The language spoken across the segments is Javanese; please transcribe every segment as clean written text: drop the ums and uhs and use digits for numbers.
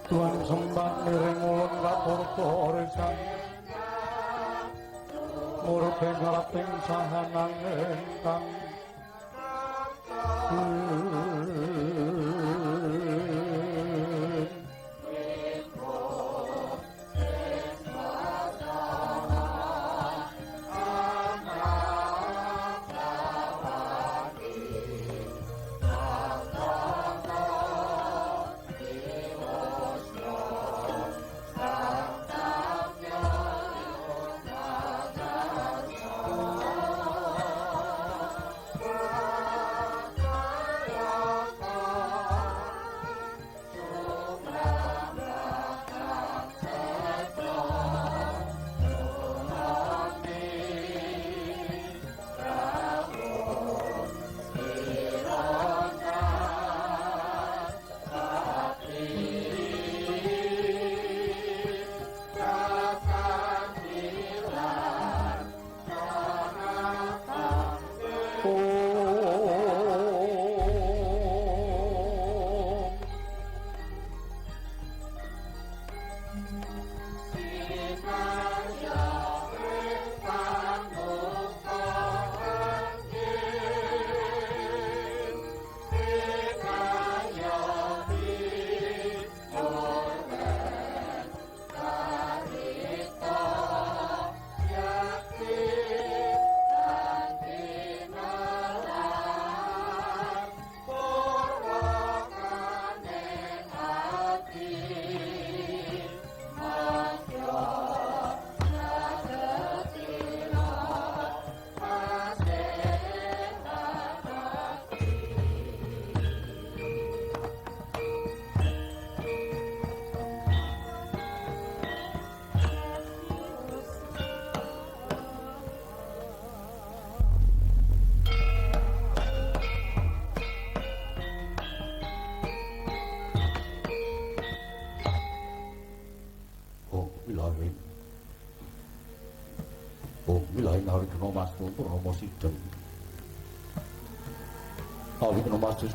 Tuhan sembah miring ulun katurta arisan murbeng haraping sahanan ingkang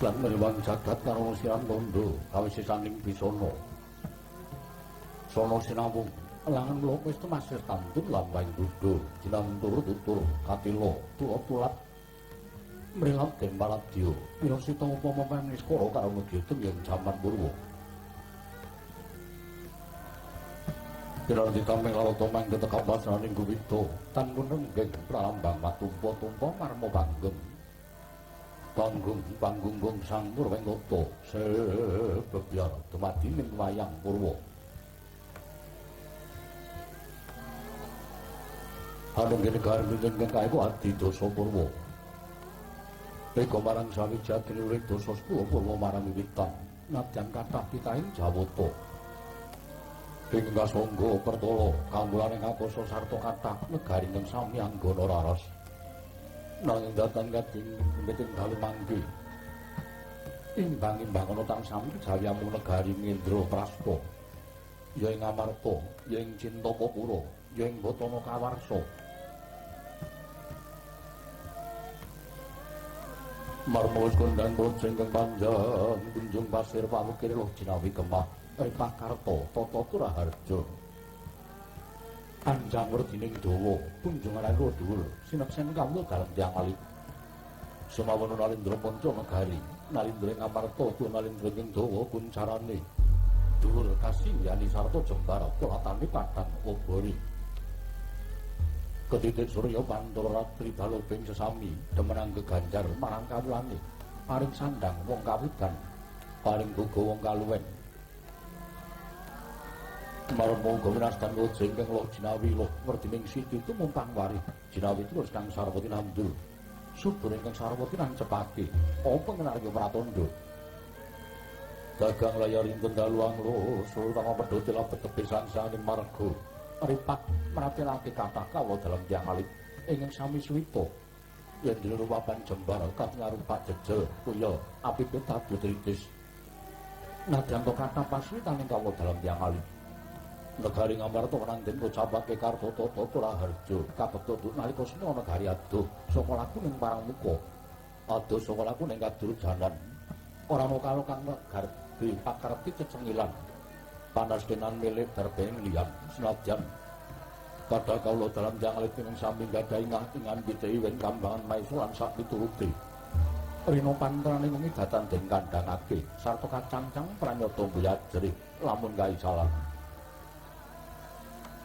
Lan mrewang jagat karo siran tondo kawisisaning bisana sono sinawung langan mula wis temasir tantun lambang dudu jinantur tutur katila tulat mrilap den paladya wirasita upama paniskara karo negya yen jaman purwa Piranti tameng lalata mangke tekap wasraning guwita tan kunenggeng pralambang matumpa-tumpa marma panggeng panggung panggunggung sang Purwengkata sebebyar dumadi ning wayang purwa. Anengge negara ingkang kaeku adidasa purwa. Eka marang sawijatine urip dasa 10 purwa marang wiwitan nadyan kathah pitahing Jawata. Ing kasangga pertala kanggo akasa sarta kathah negari ingkang sami anggana raras. Nanging datan kading miting dalu mangke imbang-imbang ana tansah kejawi amung negari Ngendra Prasta ya ing Amarta ya ing Cintapapura ya ing Batana Kawarsa marma wis kondhang praja ingkang panjang kunjung pasir pawukir loh jinawi gemah ripah karta tata turaharja anjang werdining dawa kunjungan karo dhuwur sineksen kawula dalem tiyang alit sumawana nalindra panca negari nalindra ing Amarta tu nalindra ing dawa kuncarane dhuwur kasinggani sarta jembar polatane padhang obori ketitik surya pantara ratri baloping sesami demenang geganjar marang kawulane paring sandang wong kawidan paring boga wong kaluwen marma uga winastan waja ingkang loh jinawi loh werdining siti tumumpang warih jinawi terus kang sarwati nandul subur ingkang sarwati nancepake apa ngenarya pratandha dagang layar inten dalu anglo sultama pedhote labet tebih sangsane marga ripat mratelake kathah kawula dalem tiyang alit ingkang sami suwita yen dene rupapan jembar katingarupak jejel kuya apipe tabu tritis nadyan to kathah pasuwitaning kawula dalem tiyang alit negari Ngamarta nanden ngucapake karta tata Turaharja kabekta nalika semana negari adoh saka laku ning Parangmuka adoh saka laku ning Kadurjanan ora ana karo kang garbe pakarti cecengilan Panastenan milik darbeng liyan senadyan kadha kawula dalem tiyang alit ingkang sami nggadahi ingan pitehi wen kambangan maesa lan sak piturute. Rina pantraning wengi datan den kandhangake sarta kacangcang pranyata mbuyajrih lamun kaisalan.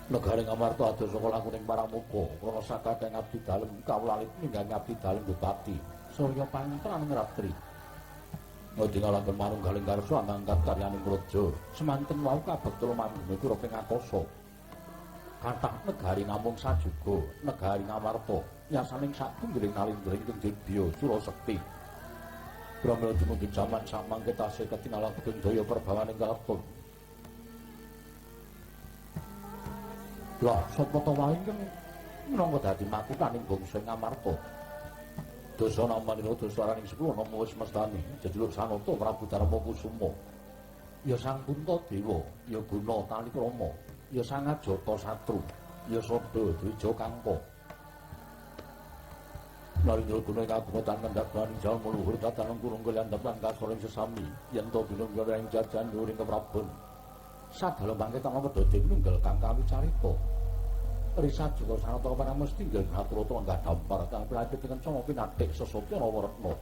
Negari Ngamarta adoh saka lakuning paramuka krana sakakeng abdi dalem kawula alit ninggal abdi dalem bupati Surya pantraning ratri. Ngodi ngalaken manunggaling karsa ngangkat karyaning praja semanten wau kabekta lumanggune kura ing akasa. Kathah negari namung sajuga negari Ngamarta yasaning satunggiling nalindra ingkang dibya Surasekti. Pramila dumugi jaman samangke tasih ketingal ageng daya perbawaning kalagon. Lah sapa ta wae ingkang minangka dadi makutaning bangsa Ngamarta? Dasa namanira dasa araning sepuluh nama wis mestani jejuluk Sanata Prabu Darma Kusuma. Ya Sang Puntadewa, ya Guna Talikrama, ya Sang Ajata Satru, ya Sada Dwija Kangka. Narendra guna ing kagungan kendhat baning jalma luhur tatanan kurung kaliyan lan kasoring sesami yen to binung ing jajan dhuwuring keprabon. Sadalem mangke tanpa wedha nunggal kang kawicarita. Risa juga sanata para mesti nggih ngaturata enggak dampar kang prapit kencana pinatik sesotya Nawaretna.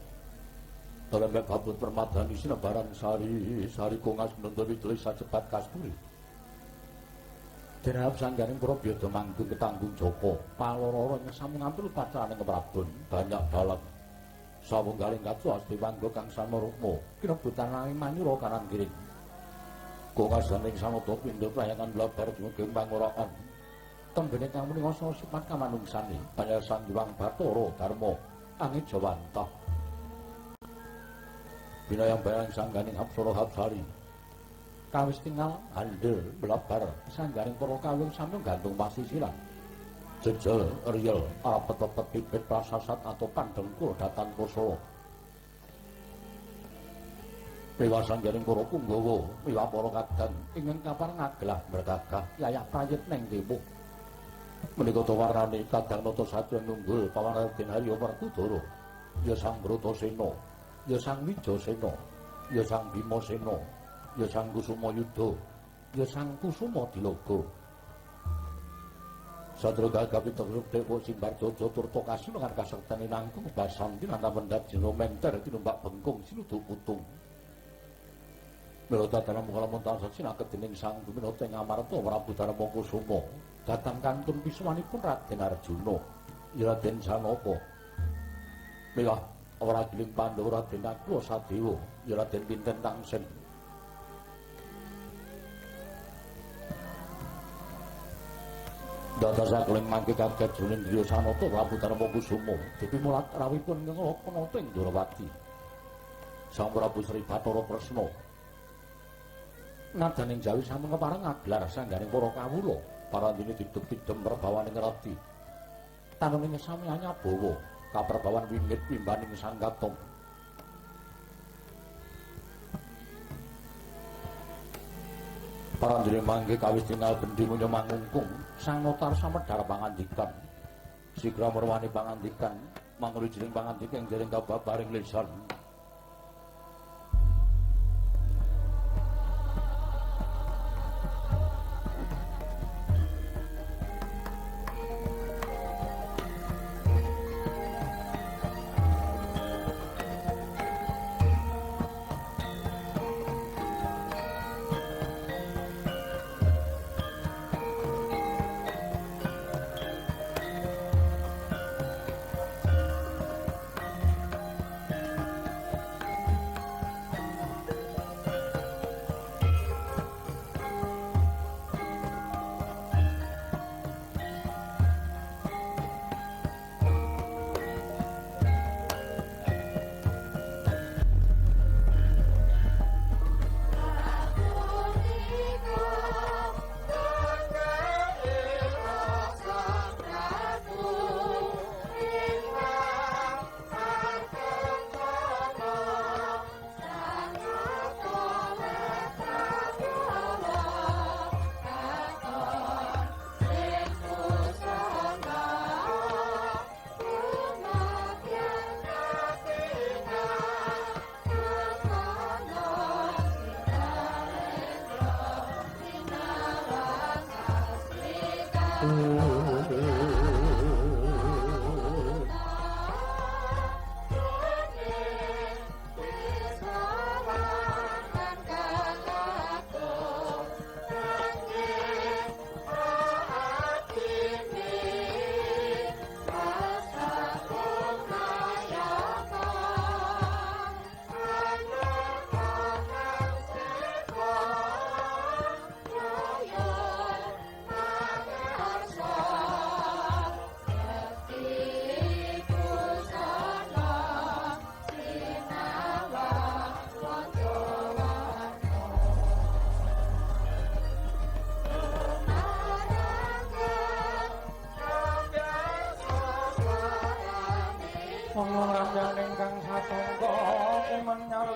Dalem babut permadani sinebaran sari sari kongas nanda widuli sacepat kasturi. Derap sangganing para byada manggung ketanggung jaka paloro ing sami ngampil pacaraning keprabon banyak dalam. Sawunggaling kacu asti wangga kang samarukma kinebutan langit manyura kanan kiring. Kongas dening sanata pindha prayangan blabar dumugi pangoraan. Tembene kang menika sifat kamanungsane panjang Sang Hyang Bathara Darma angejawantah. Binayang bayang sangganing apsara hapsari. Kawis tinggal andel blabar sangganing para kawung sami gantung pasisiran. Jejel riyel arepet-epet bibit prasasat atau pandengkur datan kosala. Dewa sangganing para punggawa miwah para kadang ingkang kapareng agelah bergagah yayah prayit neng timuh. Menika ta warnane kadang nata satya nunggul pawan Raden Harya Werkudara, ya Sang Bratasena, ya Sang Wijasena, ya Sang Bimasena, ya Sang Kusuma Yuda, ya Sang Kusuma Diloga. Sadra gagah pitung dewa simbar jaja turta kasunungan kasektene nangkung basanti lan mendhat jena menter tinumbak bengkung sinuduk putung. Mila tatanan mung tansah sinaket dening Sang Duminata ing Amarta Prabu Darma Kusuma. Datang kantun pisuwanipun Raden Arjuna, ya Raden Sanaka. Miwah wragiling Pandhawa Raden Nakula Sadewa, ya Raden Pinten Tangsen. Dados sakeling mangke kaget jroning griya Sanata Prabu Darma Kusuma, dipimulat rawuhipun Ngelaka ing Ndrawati. Sang Prabu Sri Bathara Kresna nadaning Jawi sampun kepareng ngagelar sangganing para kawula. Parandene dideg-didem perbawaning rati. Tanening sami anyabawa kaperbawan wingit wimbaning Sang Katon. Parandene mangke kawis tingal bendi munya mangungkung Sang Notar samedhar pangandikan. Sigra merwani pangandikan mangrujining pangandika ing dereng kababaring lisan. anyar.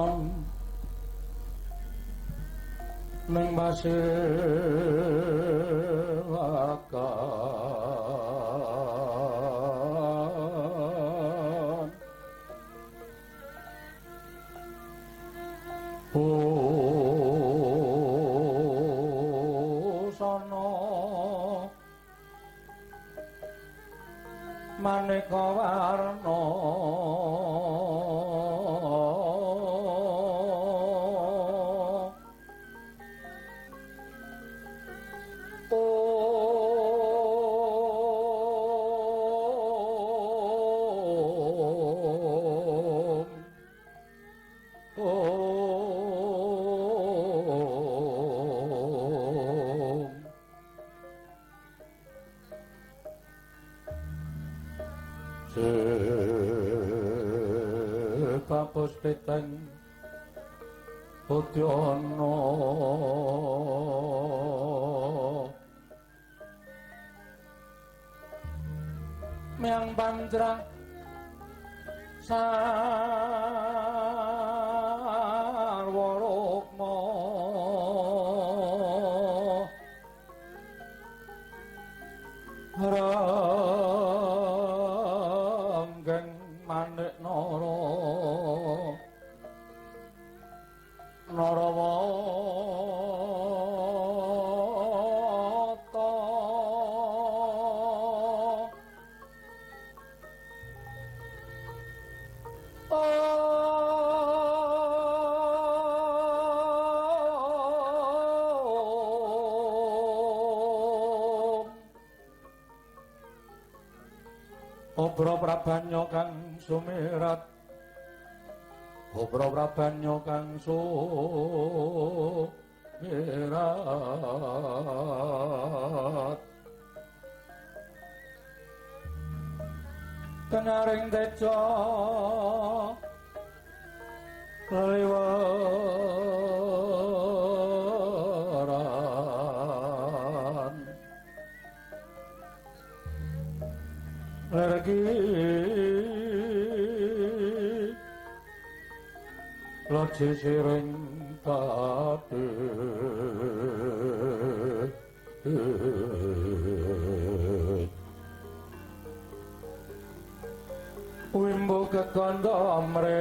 Om ning masilakan busana maneka warna Puspiteng Budyana Miang Panjrang Sarwa Rukma Ranggeng Manik Nara Narawata Om Obra prabanya kang sumirat, obra prabanya kang sumirat, kenaring teja liweran lergi laji siring tati wimbo kekandha amre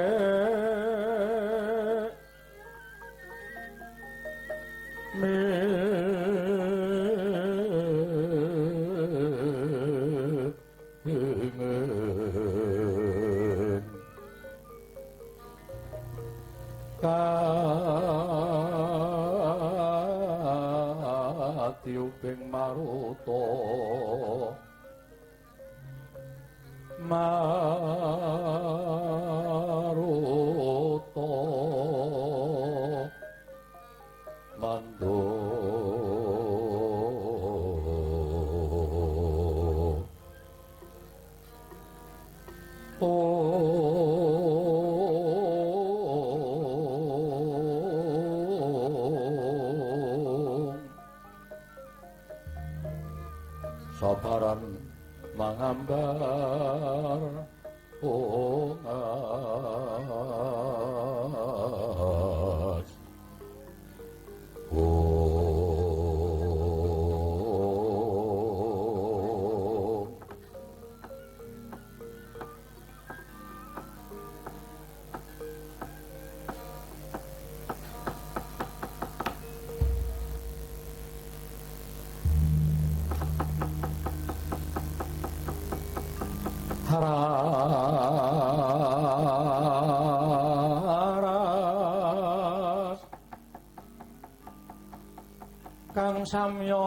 Katiuping maruta maruta mando Babaran mangambar ungas. Haras kang samya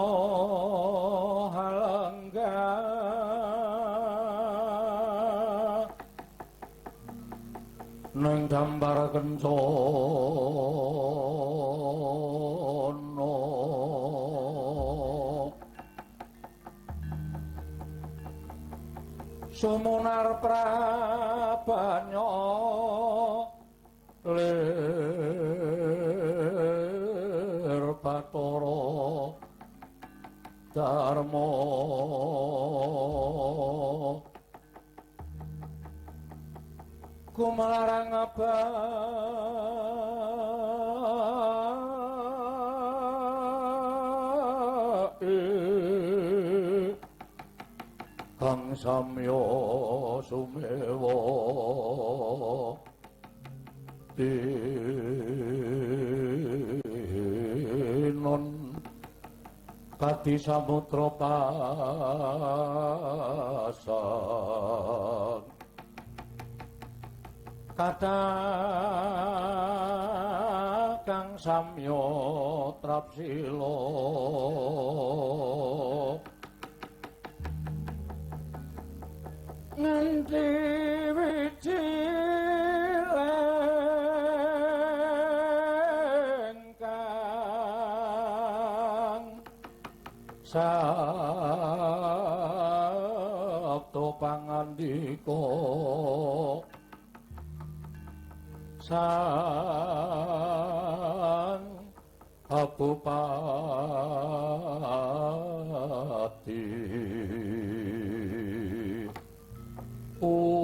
halengga neng gambar kencana sumunar prabanya lir bathara dharma kumalarang kang samya sumewa tinon kadi samudra pasang kata kang samya trapsila nganti wiji lengkang sabda pangandika sang Bupati. Om.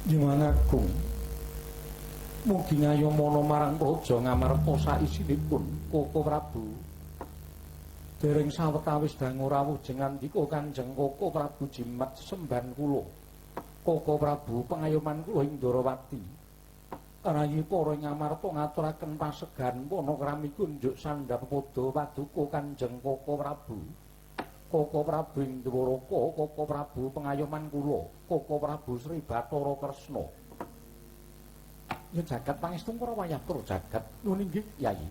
Jumangagung mugi ngayomana marang praja Ngamarta saisinipun Koko Prabu. Dereng sawetawis dangu rawuh jengandika Kanjeng Koko Prabu jimat semban kula. Koko Prabu pangayoman kula ing Ndorowati. Rayi para Ngamarta ngaturaken pasegan panakrami kunjuk sandhap pada paduka Kanjeng Koko Prabu. Koko Prabu ing Dwaraka, Koko Prabu pangayoman kula, Koko Prabu Sri Bathara Kresna. Ya jagat pangestu para wayah para jagat nuwun inggih Yayi.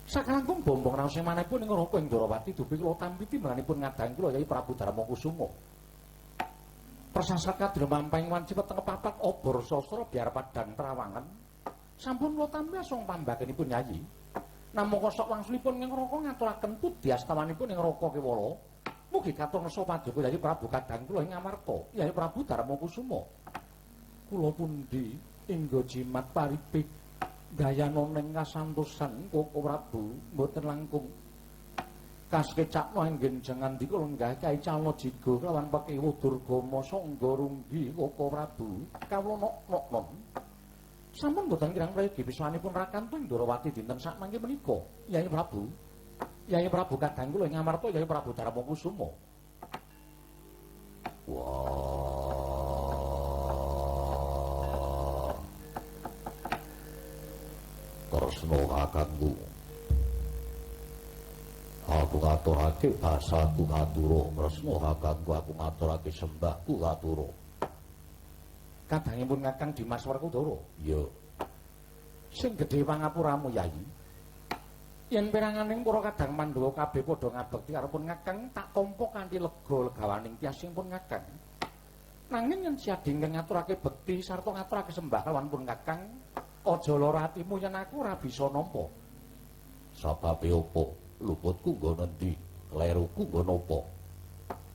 Sakalangkung bombong raos manehipun ing Raka ing Ndorowati dupi kula tampi timbanganipun ngadang kula Yayi Prabu Darma Kusuma. Prasasat kadya mamping wanci weteng papat obor sastra biar padang trawangan. Sampun kula tampi asong pambagenipun Yayi. Namung kosok wangsulipun ing Raka ngaturaken pudhi astawanipun ing Raka Kewala. Mugi katur nesa paduka Yayi Prabu kadang kula ing Ngamarta, Yayi Prabu Darma Kusuma. Kula pundi inggo jimat paripik dayana ning kasantosan Koko Prabu mboten langkung kaskecakna anggen jengandika lenggah kai calna jiga kelawan pekewuh Durgama sangga runggi Koko Prabu kawula nok-nok. Sampun mboten kirang prayogi piswanipun rakantu ing Ndorowati dinten sakmangke menika Yayi Prabu. Yayi Prabu kadang kula ing Ngamarta Yayi Prabu Darma Kusuma. Wah. Kresna kakangku. Aku ngaturake basaku katura, Kresna kakangku aku ngaturake sembahku katura. Kadangipun Kakang Dimas Werkudara. Iya. Sing gedhe pangapuramu Yayi. Yen peranganing para kadang Pandhawa kabeh padha ngabekti karepun Kakang tak tampa kanthi lega legawaning tiasipun Kakang. Nanging yen siadhi ingkang ngaturake bekti sarta ngaturake sembah lawan pun Kakang, Aja lara atimu yen aku ora bisa nampa. Sababe opo? Luputku nggo nendi? Kleruku nggo napa?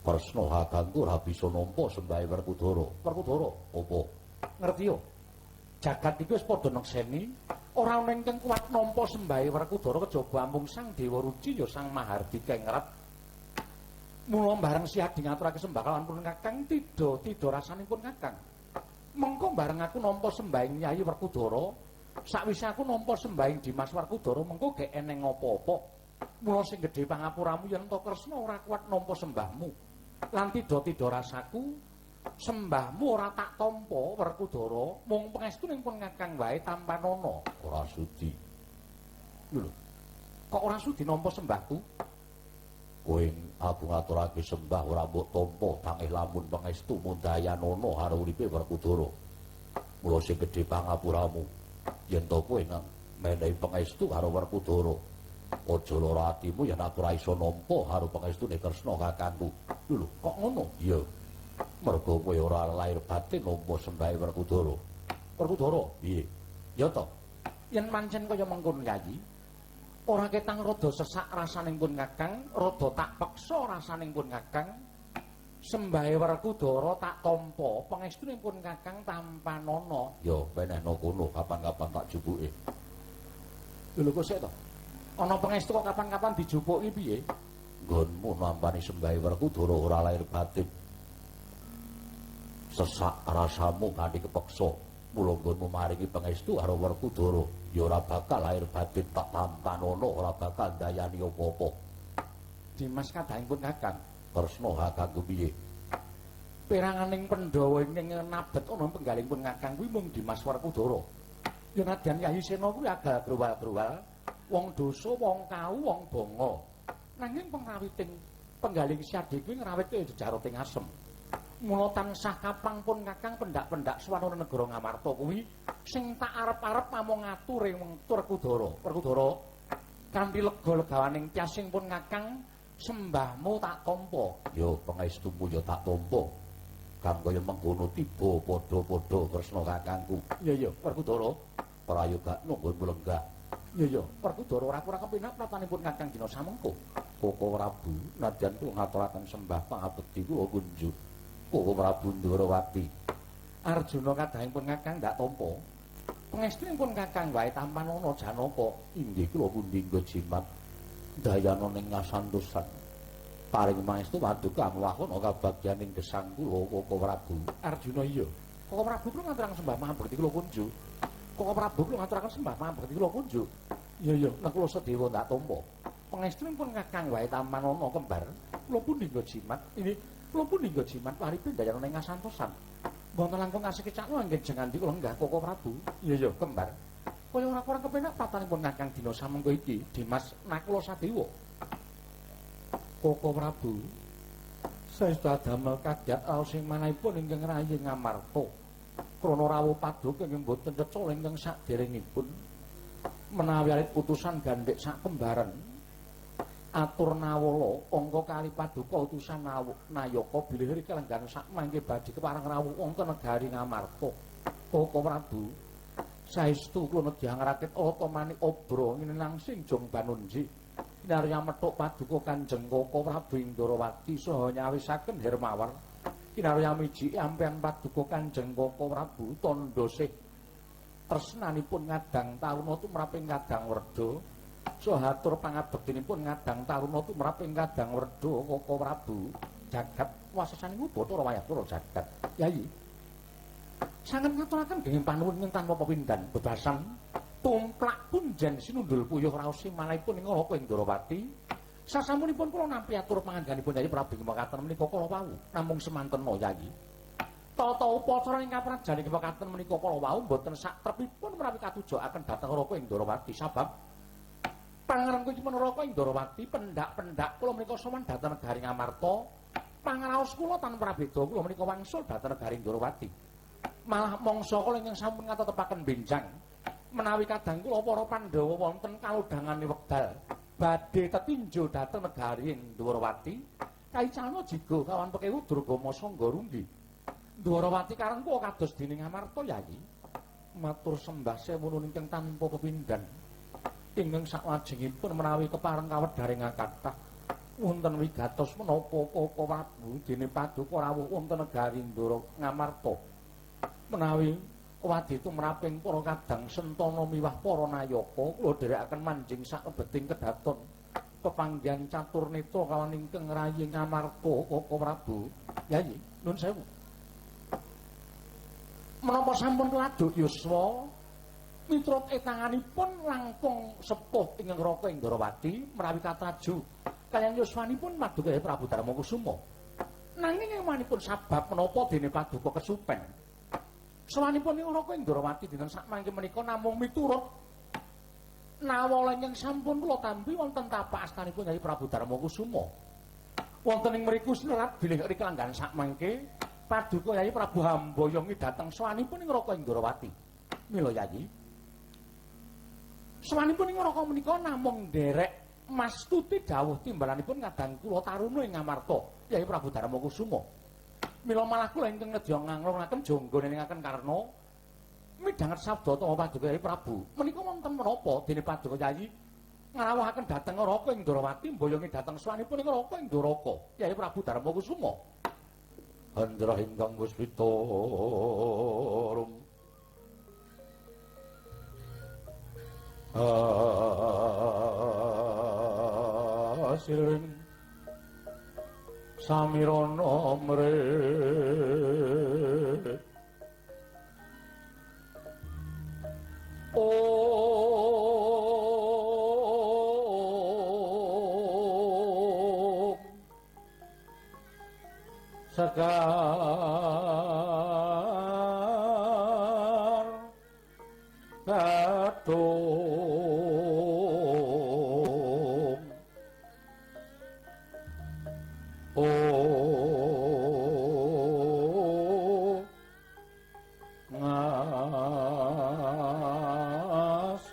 Kresna kakangku ora bisa nampa sembahe Werkudara. Werkudara, opo? Ngerti yo? Jagat iki wis padha nekseni, ora ana ingkang kuat nampa sembahe Werkudara kejaba amung Sang Dewa Ruci ya Sang Mahardika ing ngrep. Mula bareng Siadi ngaturake sembah kalawan pun Kakang tidha rasanipun Kakang. Mengko bareng aku nampa sembahing Yayi Werkudara, sakwise aku nampa sembahing Dimas Werkudara mengko gek eneng apa-apa. Mula sing gedhe pangapuramu yen to Kresna ora kuat nampa sembahmu. Lan tidha-tidha rasaku sembahmu ora tak tampa Werkudara, mung pangestuning pun Kakang wae tampanana. Ora sudi. Lho, kok ora sudi nampa sembahku? Kowe aku ngaturake sembah ora mbok tampa tangih lamun pangestu mundayanana karo uripe Werkudara. Mula sing gedhe pangapuramu yen to kowe nang menehi pangestu karo Werkudara. Aja lara atimu yen aku ora iso nampa karo pangestune Kresna kakangku. Lho, kok ngono? Iya. Mergo kowe ora lair batin nampa sembahe Werkudara. Werkudara, piye? Ya to. Yen pancen kaya mengkono Yayi, ora ketang rada sesak rasaning pun Kakang, rada tak peksa rasaning pun Kakang. Sembahe Werkudara tak tampa, pangestune pun Kakang tampanana. Ya, penehno kono kapan-kapan tak jupuke. Lho kok sik to? Ana pangestu kok kapan-kapan dijupuki piye? Nggonmu nampani sembahe Werkudara ora lahir batin. Sesak rasamu kanthi kepeksa. Mula nggonmu maringi pangestu karo Werkudara, ya ora bakal lahir batin tak tampanana, ora bakal ndayani apa-apa. Dimas kadhangipun Kakang, Kresna kakangku piye? Peranganing Pandhawa ing nabet ana penggalihipun Kakang kuwi mung Dimas Werkudara. Ya nadyan Yayi Sena kuwi agal growal-growal, wong dosa, wong kau, wong bonga. Nanging pengrawiting penggaling Siadi kuwi ngrawit kaya jejaroting asem. Mula tansah kapang pun Kakang pendak-pendak swanana negara Ngamarta kuwi sing tak arep-arep namung ngatur ing Werkudara. Werkudara kanthi lega-legawaning tiasing pun Kakang sembahmu tak tampa. Ya pangestumu ya tak tampa. Kang kaya mengkono tiba padha-padha Kresna kakangku. Iya iya Werkudara prayogakno nggonmu lenggah. Iya iya Werkudara ora kurang kepenak pratanipun Kakang dina samengko. Koko Prabu nadyan kula ngaturaken sembah pangabekti kula kunjuk. Koko Prabu Ndorowati. Arjuna kadhangipun Kakang ndak tampa. Pangestunipun Kakang wae tampanana Janaka. Inggih kula pundi nggo jimat dayana ning ngasantosan. Paring pangestu paduka amwahana kabagyaning gesang kula Koko Prabu. Arjuna iya. Koko Prabu kula ngaturaken sembah pangabekti kula kunjuk. Koko Prabu kula ngaturaken sembah pangabekti kula kunjuk. Iya iya Nakula Sadewa ndak tampa. Pangestunipun Kakang wae tampanana kembar. Kula pundi nggo jimat ini kula pundi nggo jimat waripe dayana ning ngasantosan. Mboten langkung kasekecakno anggen jengandi kula lenggah Koko Prabu. Iya iya kembar. Kaya ora kurang kepenak pratanipun Kakang dina samengko iki Dimas Nakula Sadewa. Koko Prabu saestu adamel kadyat raos ing manahipun ingkang rayi Ngamarta. Krana rawuh paduka ingkang boten cecol ingkang saderengipun menawi alit utusan gandhek sak kembaran atur nawala angka kali paduka utusan nayaka bilih kalenggan sak mangke badhe kepareng rawuh wonten negari Ngamarta. Koko Prabu saestu kula nedya ngrakit alata manik obra ngene langsing jong banunji kinarya methuk paduka Kanjeng Koko Prabu Indrawati saha nyawisaken Hermawar kinarya miji ampeyan paduka Kanjeng Koko Prabu tandha sih tresnanipun ngadang taruna tumrap ing kadang werda saha atur pangabektinipun ngadang taruna tumrap ing kadang werda Koko Prabu jagat wasesaning Bathara Wayatara jagat. Yayi sanget ngaturaken dening panuwun ing tanpa pepindhan bebasan tumplak punjen sinundul puyuh raos manahipun ing Raka Indrawati. Sasampunipun kula nampi atur pangangganipun Yayi Prabu mekaten menika kala wau namung semantena Yayi. Tata upacara ing kaprajan ing mekaten menika kala wau mboten satrepipun menawi katujokaken dhateng Raka Indrawati sabab pangrengkuhipun Raka Indrawati pendak-pendak kula menika sowan dhateng negari Ngamarta. Pangraos kula tanpa prabeda kula menika wangsul dhateng negari Indrawati. Malah mangsa kula ingkang sampun ngatetepaken benjang menawi kadang kula para Pandhawa wonten kalodhangane wekdal badhe tetinjo dhateng negari Ndwarawati kaicalna jiga kawan pekewu Durgama Sangga Runggi. Ndwarawati karengku kados dening Ngamarta Yayi. Matur sembah sewu nuwun ingkang tanpa pepindhan. Ingkang saklajengipun menawi kepareng kawedharing kathah wonten wigatos menapa Koko Prabu dene paduka rawuh wonten negari Ndara Ngamarta. Menawi wadi tumraping para kadang sentana miwah para nayaka kula dherekaken manjing saklebeting kedaton pepanggihan catur netra kawan ingkang rayi Ngamarta Koko Prabu. Yayi, nuwun sewu. Menapa sampun keladuk yuswa miturut etanganipun langkung sepuh ingkang Raka Indrawati menawi katraju kaliyan yuswanipun paduka Prabu Darma Kusuma. Nanging emanipun sabab menapa dene paduka kesupen. Sawanipun ing Raka Indrawati dinten sakmangke menika namung miturut nawala ingkang sampun kula tampi wonten tapak astanipun Yayi Prabu Darma Kusuma. Wonten ing mriku sinerat bilih ing langgan sakmangke paduka Yayi Prabu hamboyongi dhateng sawanipun ing Raka Indrawati. Mila Yayi, sawanipun ing Raka menika namung nderek mastuti dawuh timbalanipun kadang kula taruna ing Ngamarta Yayi Prabu Darma Kusuma. Mila malah kula ingkang nedya nganglungaken jangga neningaken karna midhanget sabda tama paduka Yayi Prabu. Menika wonten menapa dene paduka Yayi ngrawuhaken dhateng Raka Indrawati mboyongi dhateng sawanipun ing Raka Indaraka Yayi Prabu Darma Kusuma. Hendra ingkang puspita rum asiring samirana mre om sekar katung o ngas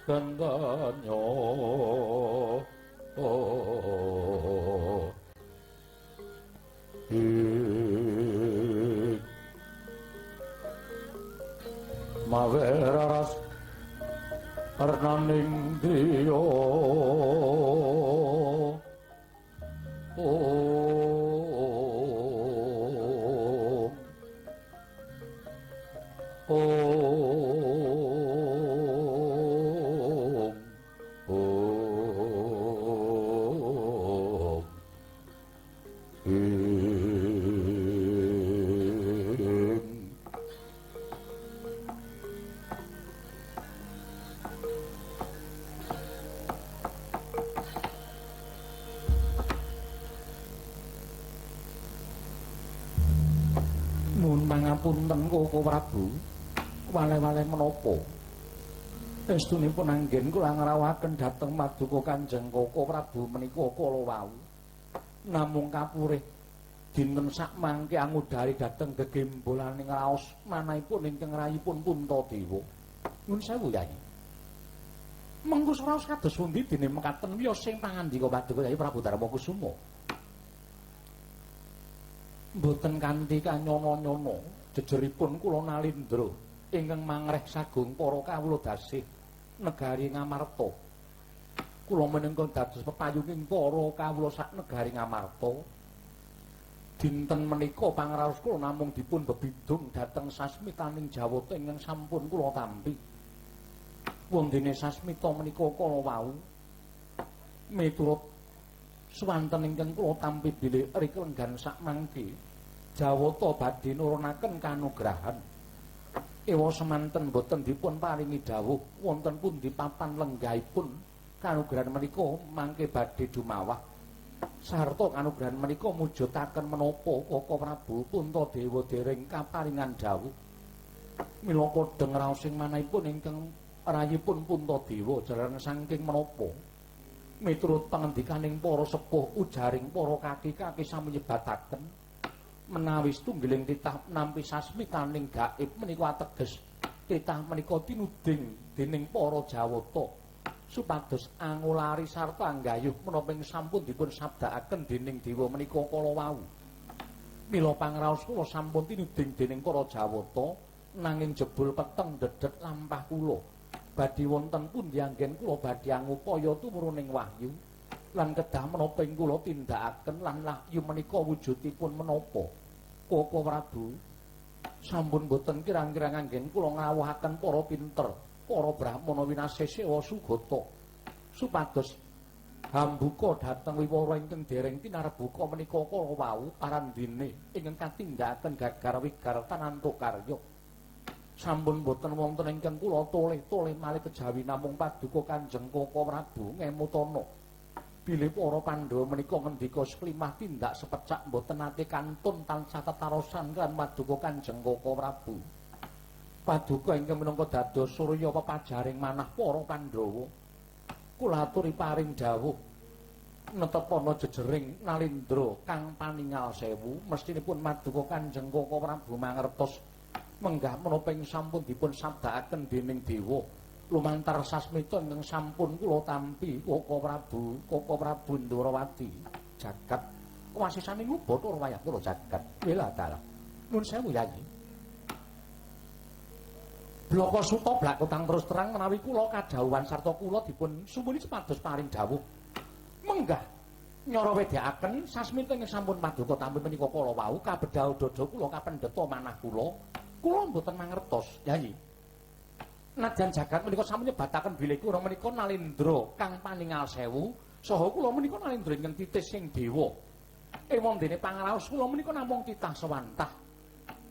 gendanyo maweraras arnaning driya om om om Nuwun pangapunten Koko Prabu, wale-wale menapa estunipun anggen kula ngrawuhaken dhateng paduka Kanjeng Koko Prabu menika kala wau. Namung kapurih dinten sakmangke angudari dhateng gegembolaning raos manahipun ingkang rayipun Puntadewa. Nuwun sewu Yayi. Mengko raos kados pundi dene mekaten wiyos sing pangandika paduka Yayi Prabu Darma Kusuma? Mboten kanthi kanyono-nyono jejeripun kula nalindra ingkang mangreh sagung para kawula dasih negari Ngamarta. Kula minangka dados pepayunging para kawula sak negari Ngamarta. Dinten menika pangraos kula namung dipun bebidung dhateng sasmitaning Jawata ingkang sampun kula tampi. Wondene sasmita menika kala wau miturut swanten ingkang kula tampi bilih rik lenggan sakmangke Jawata badhe nurunaken kanugrahan. Ewa semanten boten dipun paringi dawuh wonten pundi papan lenggahipun kanugrahan menika mangke badhe dumawah. Sarta kanugrahan menika mujudaken menapa Koko Prabu Puntadewa dereng kaparingan dawuh. Mila kodheng raosing manahipun ingkang rayipun Puntadewa jalaran saking menapa miturut pangendikaning para sepuh ujaring para kaki-kaki sami nyebataken menawi setunggiling titah nampi sasmitaning gaib menika ateges titah menika tinuding dening para Jawata supados angulari sarta anggayuh menapa ing sampun dipun sabdakaken dening dewa menika kala wau. Mila pangraos kula sampun tinuding dening para Jawata Nanging jebul peteng dedet lampah kula. Badhe wonten pundi anggen kula badhe angupaya tumuruning wahyu lan kedah menapa ing kula tindakaken lan wahyu menika wujudipun menapa? Koko Prabu, sampun boten kirang-kirang anggen kula ngrawuhaken para pinter, para brahmana winasih sewa sugata supados hambuka dhateng wiwara ingkang dereng tinarbuka menika kala wau parandene ingkang katindakaken gagar wigar tanantuk karya. Sampun boten wonten ingkang kula toleh-toleh malih kejawi namung paduka Kanjeng Koko Prabu ngemutana bilih para Pandhawa menika ngendika seklimah tindak sepecak boten nate kantun tansah tetarosan kan paduka Kanjeng Koko Prabu. Paduka ingkang minangka dados surya pepajaring manah para Pandhawa. Kula aturi paring dawuh netepana jejering Nalindra kang paningal sewu mestinipun maduka Kanjeng Koko Prabu mangertos menggah menapa ing sampun dipun sabdakaken dening dewa lumantar sasmita ingkang sampun kula tampi Koko Prabu, Koko Prabu Ndrawati jagat kuwasisaning Bathara wayah kula jagat wela dalah. Nun sewu Yayi. Blaka Suta blakutang terus terang menawi kula kadhawuhan sarta kula dipun sumuni supados paring dawuh menggah nyara wedhakaken sasmita ingkang sampun paduka tampi menika kala wau kabedhal dada kula kapendheta manah kula. Kula mboten mangertos, Yayi. Nadyan jagat menika sampun nyebataken bilih kula menika Nalindra kang paningal sewu, saha kula menika Nalindra ingkang titis sing dewa. Ewon dene pangraos kula menika namung titah sewantah.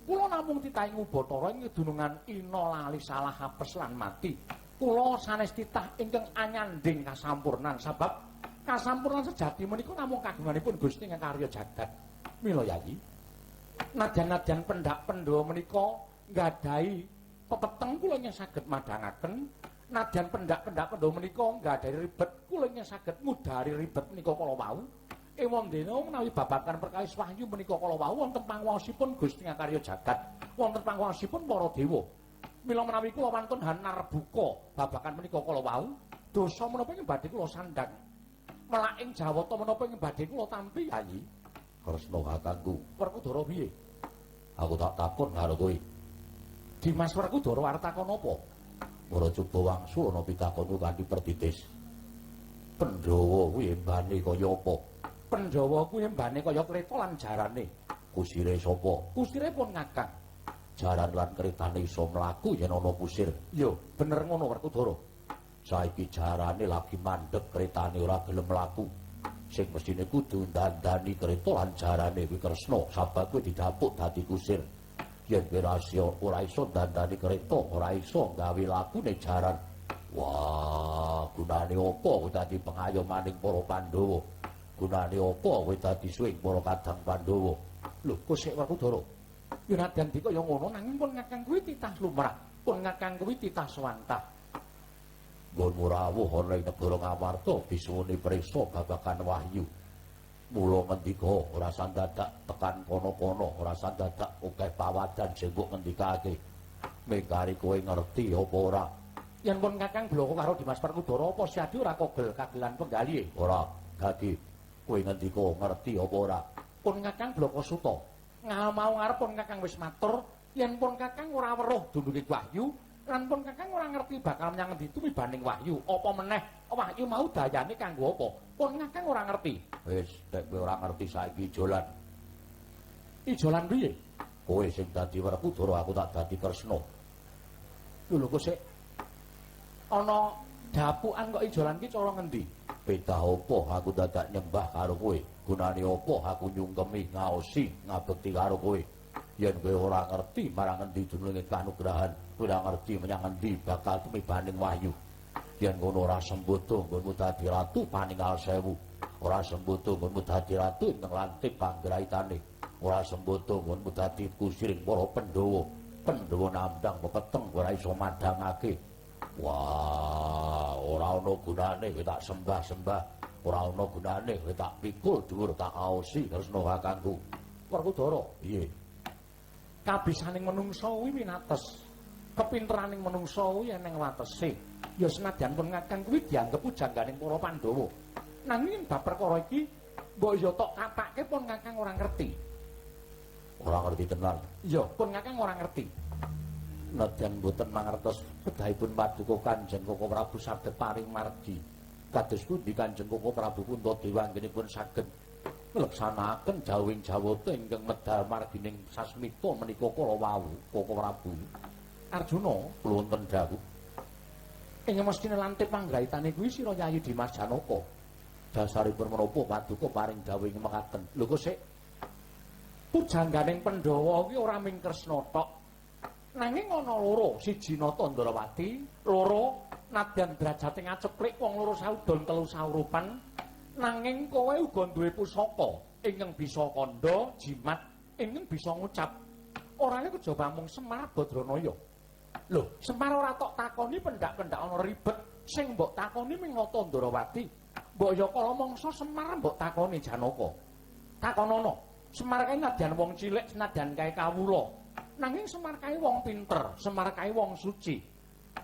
Kula namung titahing Ubathara ing dunungan ina lali salah apes lan mati. Kula sanes titah ingkang anyanding kasampurnan sabab kasampurnan sejati menika namung kagunganipun Gusti ingkang karya jagat. Mila Yayi, nadyan-nadyan pendak Pandhawa menika nggadahi pepeteng kula ingkang saged madhangaken, nadyan pendak-pendak Pandhawa menika nggadahi ribet kula ingkang saged ngudari ribet menika kala wau. Ewon dene menawi babagan perkawis wahyu menika kala wau wonten panguwasipun Gusti ingkang karya jagat, wonten panguwasipun para dewa. Mila menawi kula wantun hanarbuka babagan menika kala wau, dosa menapa ingkang badhe kula sandhang? Melaking jawata menapa ingkang badhe kula tampi, Yayi? Kresna kakangku. Werkudara piye? Aku tak takon karo kowe. Dimas Werkudara arep takon apa? Ora coba wangsul ana pitakonku kanthi pertitis. Pandhawa kuwi embane kaya apa? Pandhawa kuwi embane kaya kreta lan jarane. Kusire sapa? Kusire pun ngakang. Jaran lan kretane iso mlaku yen ana kusir. Yo, bener ngono Werkudara. Saiki jarane lagi mandeg, kretane ora gelem mlaku. Sing mestine kudu ndandani kreta lan jarane kuwi Kresna, sabab kuwi didapuk dadi kusir. Yen kowe ora iso ndandani kreta, ora iso gawe lakune jaran. Wah, gunane apa kowe dadi pengayomaning para Pandhawa? Gunane apa kowe dadi suwing para kadang Pandhawa? Lho, kok sik Werkudara? Ya nadyan dikaya ngono nanging pun ngakang kuwi titah lumrah, pun ngakang kuwi titah swantah. Nggonmu rawuh ana ing negara Ngamarta disuwuni prisa babagan wahyu. Mula ngendika ora sandadak tekan kono-kono, ora sandadak akeh pawadan sing mbok ngendikake. Mengkari kowe ngerti apa ora? Yen pun kakang bloko karo Dimas Werkudara apa siadi ora kogel kagelan penggalihe? Ora, gagi. Kowe ngendika ngerti apa ora? Pun kakang bloko suta. Mau ngarep pun kakang wis matur, yen pun kakang ora weruh dununge wahyu, lan pun kakang ora ngerti bakal menyang ngendi tumibaning wahyu, apa meneh wahyu mau dayane kanggo apa? Pun kakang ora ngerti. Wis, nek kowe ora ngerti saiki ijolan. Ijolan piye? Kowe sing dadi Werkudara, aku tak dadi Kresna. Lho kok sik ana dapukan kok ijolan ki cara ngendi? Petah apa aku dadak nyembah karo kowe? Gunane apa aku nyungkemi ngaosi ngabekti karo kowe? Yen kowe ora ngerti marang ngendi dununge kanugrahan, kowe ora ngerti menyang ngendi bakal tumibaning wahyu. Yen ngono ora sembodo nggonmu dadi ratu paningal sewu. Ora sembodo nggonmu dadi ratu ingkang lantip panggraitane. Ora sembodo nggonmu dadi kusiring para Pandhawa. Pandhawa nambang pepeteng ora iso madhangake. Wah, ora ana gunane kowe tak sembah-sembah, ora ana gunane kowe tak pikul dhuwur tak aosi Kresna kakangku. Werkudara, piye? Kabisaning menungsa kuwi winates. Kepinteraning menungsa kuwi eneng watese. Ya senadyan pun ngakang kuwi dianggep pujangganing para Pandhawa. Nanging bab perkara iki mbok ya tok katake pun ngakang ora ngerti. Ora ngerti tenan. Iya, pun ngakang ora ngerti. Nadyan boten mangertos kedahipun paduka Kanjeng Koko Prabu saged paring margi. Kados pundi Kanjeng Koko Prabu Puntadewa anggenipun saged ngleksanakaken jawing jawata ingkang medal margining sasmita menika kala wau Koko Prabu. Arjuna kula wonten dawuh. Ing mestine lantip panggraitane kuwi sira Yayi Dimas Janaka. Dasaripun menapa paduka paring dawuh ing mekaten. Lho kok sik pujangganing Pandhawa kuwi ora ming Kresna tok. Nanging ana loro, siji Nata Ndrawati, loro nadyan drajate ngaceplik wong loro saudon telu saurupan. Nanging kowe uga duwe pusaka ingkang bisa kandha jimat, ingkang bisa ngucap. Ora kejaba mung Semar Badranaya. Lho, Semar ora tok takoni pendak-pendak ana ribet, sing mbok takoni ming Nata Ndrawati. Mbok ya kala mangsa Semar mbok takoni Janaka. Takonono, Semar kae nadyan wong cilik, senadyan kae kawula. Nanging Semar kae wong pinter, Semar kae wong suci.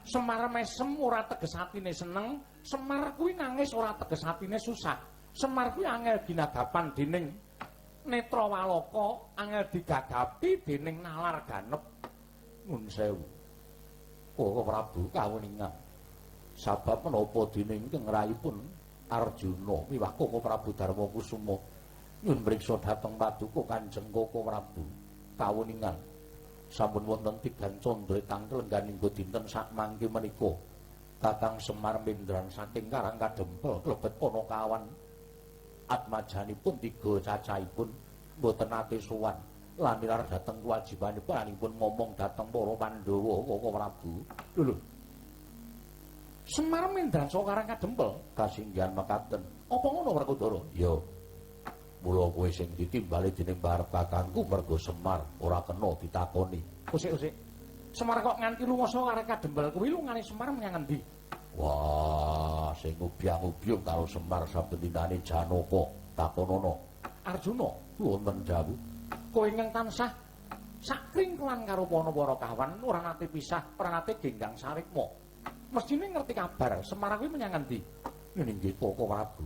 Semar mesem ora teges atine seneng, Semar kuwi nangis ora teges atine susah. Semar kuwi angel ginagapan dening netra walaka, angel digagapi dening nalar ganep. Nuwun sewu. Koko Prabu kawuningan. Sabab menapa dene ingkang rayipun Arjuna miwah Koko Prabu Darma Kusuma nyuwun mriksa dhateng paduka Kanjeng Koko Prabu kawuningan. Sampun wonten tigan candra tangkel lengganing dinten sakmangke menika. Kakang Semar Mendran saking Karang Kadempel klebet Panakawan. Atmajanipun tiga cacahipun mboten nate sowan lan nilar dhateng kewajibanipun anipun momong dhateng para Pandhawa Koko Prabu. Lho lho. Semar Mendran saka Karang Kadempel kasinggihan mekaten. Apa ngono Werkudara? Ya. Mula kowe sing ditimbali dening barep kakangku mergo Semar ora kena ditakoni. Usik-usik. Semar kok nganti lunga saka Karang Kadempel kuwi lungane Semar menyang endi? Wah, sing ubyang-ubyung karo Semar saben dinane Janaka takonono. Arjuna wonten dawuh. Kowe ingkang tansah sakringkelan karo para kawan ora nate pisah, ora nate genggang sarikma. Mestine ngerti kabar Semar kuwi menyang endi? Nggih Koko Prabu.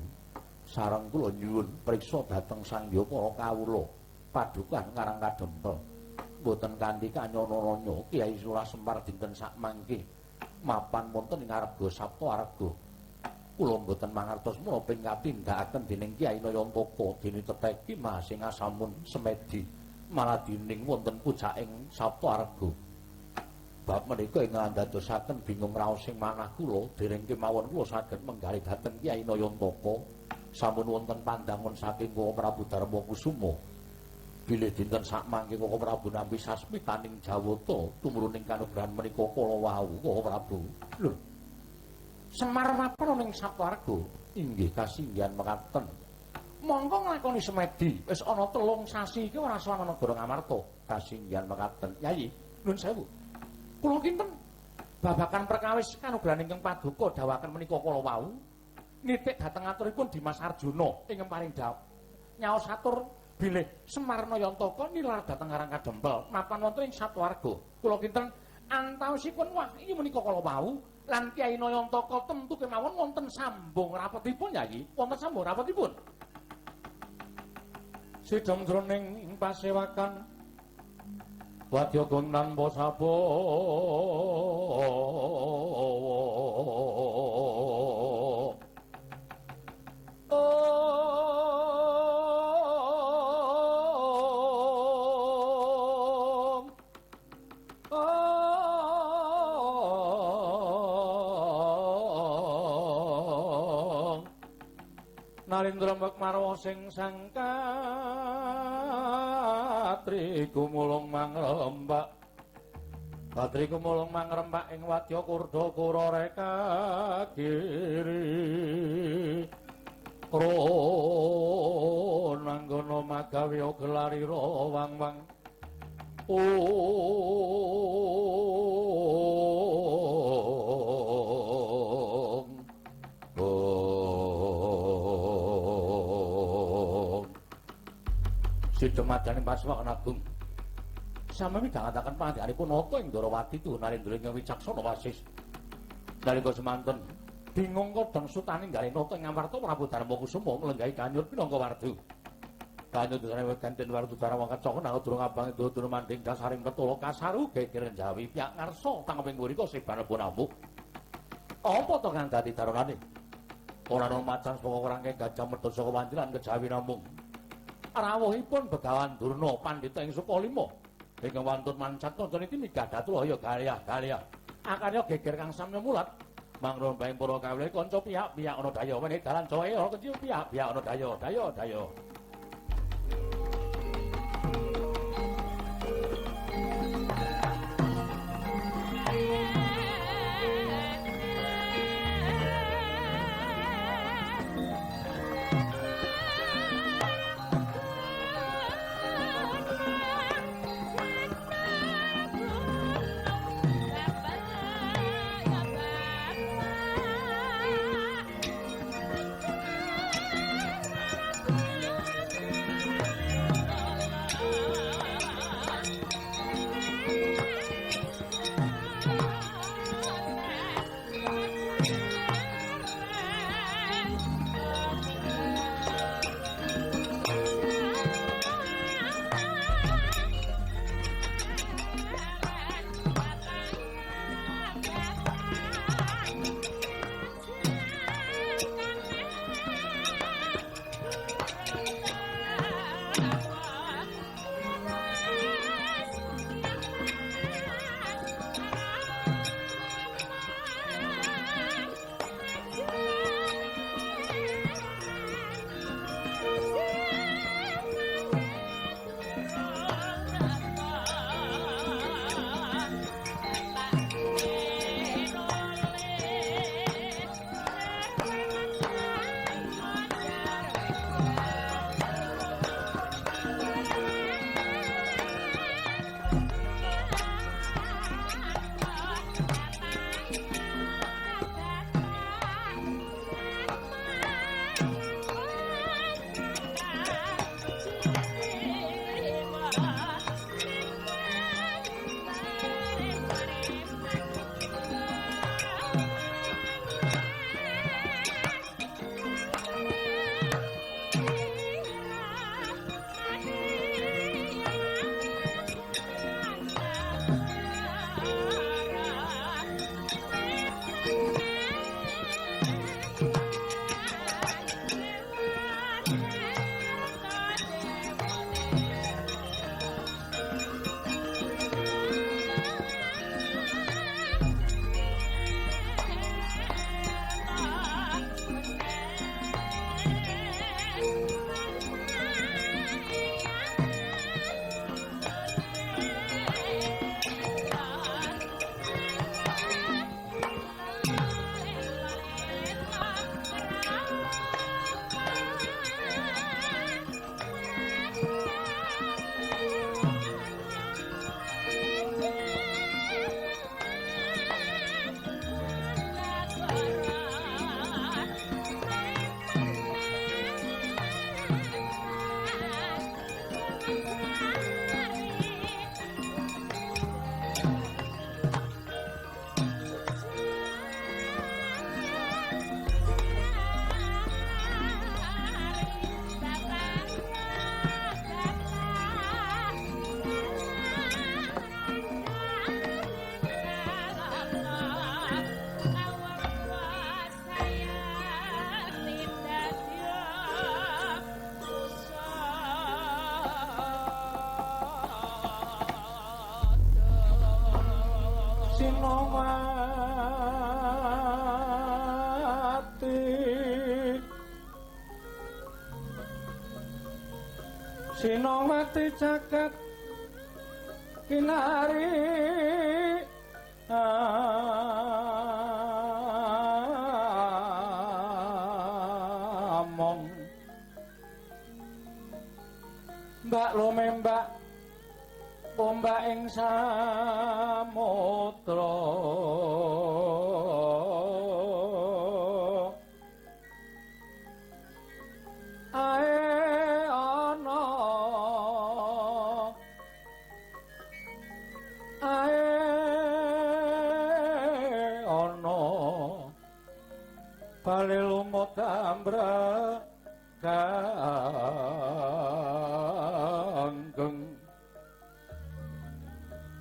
Sareng kula nyuwun priksa dhateng sangya para kawula padukan Karang Kadempel. Mboten kanthi kanyana-nanya Kyai Sura Semar dinten sakmangke mapan wonten ing Arga Sapta Arga. Kula mboten mangertos menapa ing katindakaken dening Kyai Nayantaka dene teteki masing asamun semedi maladining wonten pucaking Sapta Arga. Bab menika ingkang andadosaken bingung raos ing manah kula dereng kemawon kula saged menggalih dhateng Kyai Nayantaka. Sampun wonten pandangun saking Koko Prabu Darma Kusuma bilih dinten sakmangke Koko Prabu nampi sasmitaning jawata tumruning kanugrahan menika kala wau Koko Prabu. Lho. Semar mapan ning Saptarga inggih kasinggihan mekaten. Mongko nglakoni semedi wis ana 3 sasi iki ora sowan negara Ngamarta. Kasinggihan mekaten. Yayi, nuwun sewu. Kula kinten babakan perkawis kanugrahan ingkang paduka dawaken menika kala wau nitik dhateng aturipun Dimas Arjuna ingkang paring dawuh nyaos atur bilih Semar Nayantaka nilar dhateng Karang Kadempel mapan wonten ing Satwarga. Kula kinten antawisipun wahyu menika kala wau lan Kyai Nayantaka tentu kemawon wonten sambung rapetipun Yayi, wonten sambung rapetipun. Sidhong jroning pasewakan wadya tanpa sapa. Narendra Mbak sing sangkatri gumulung mangrembak. Katri gumulung mangrembak ing wadya kurda kura reka kiri. Kron manggono magawe gelarira wang-wang. Sidha madane Paswakan Agung. Sami midhangetaken pangandikanipun nata ing Ndrawati tuhu Narendra ing wicaksana wasis. Nalika semanten bingung kodhang sutane nggale nata ing Ngamarta Prabu Darma Kusuma nglenggahi kanyur pinangka wardu. Kanyudane weganten Werkudara wong kecok nang durung abang durung manding dasaring petolo kasaru geger Jawi piyak ngarsa tangeping mriko sebanepun amuk. Apa to kang dadi daronane? Ora ana macan saka rangkeng gajah medhot saka wantilan kejawi namung rawuhipun Begawan Durna pandhita ing Sukalima ingkang wantun mancat nonton iki migadat ya galyah-galyah. Akarya geger kang samya mulat mangrun baing para kawula kanca pihak-pihak ana daya meneh dalan coe ora kecil pihak-pihak ana daya daya daya. Sinowati jagat kinari among mbak lumembak ombak ing samudra ae ana ae ana bali lumut ambrek.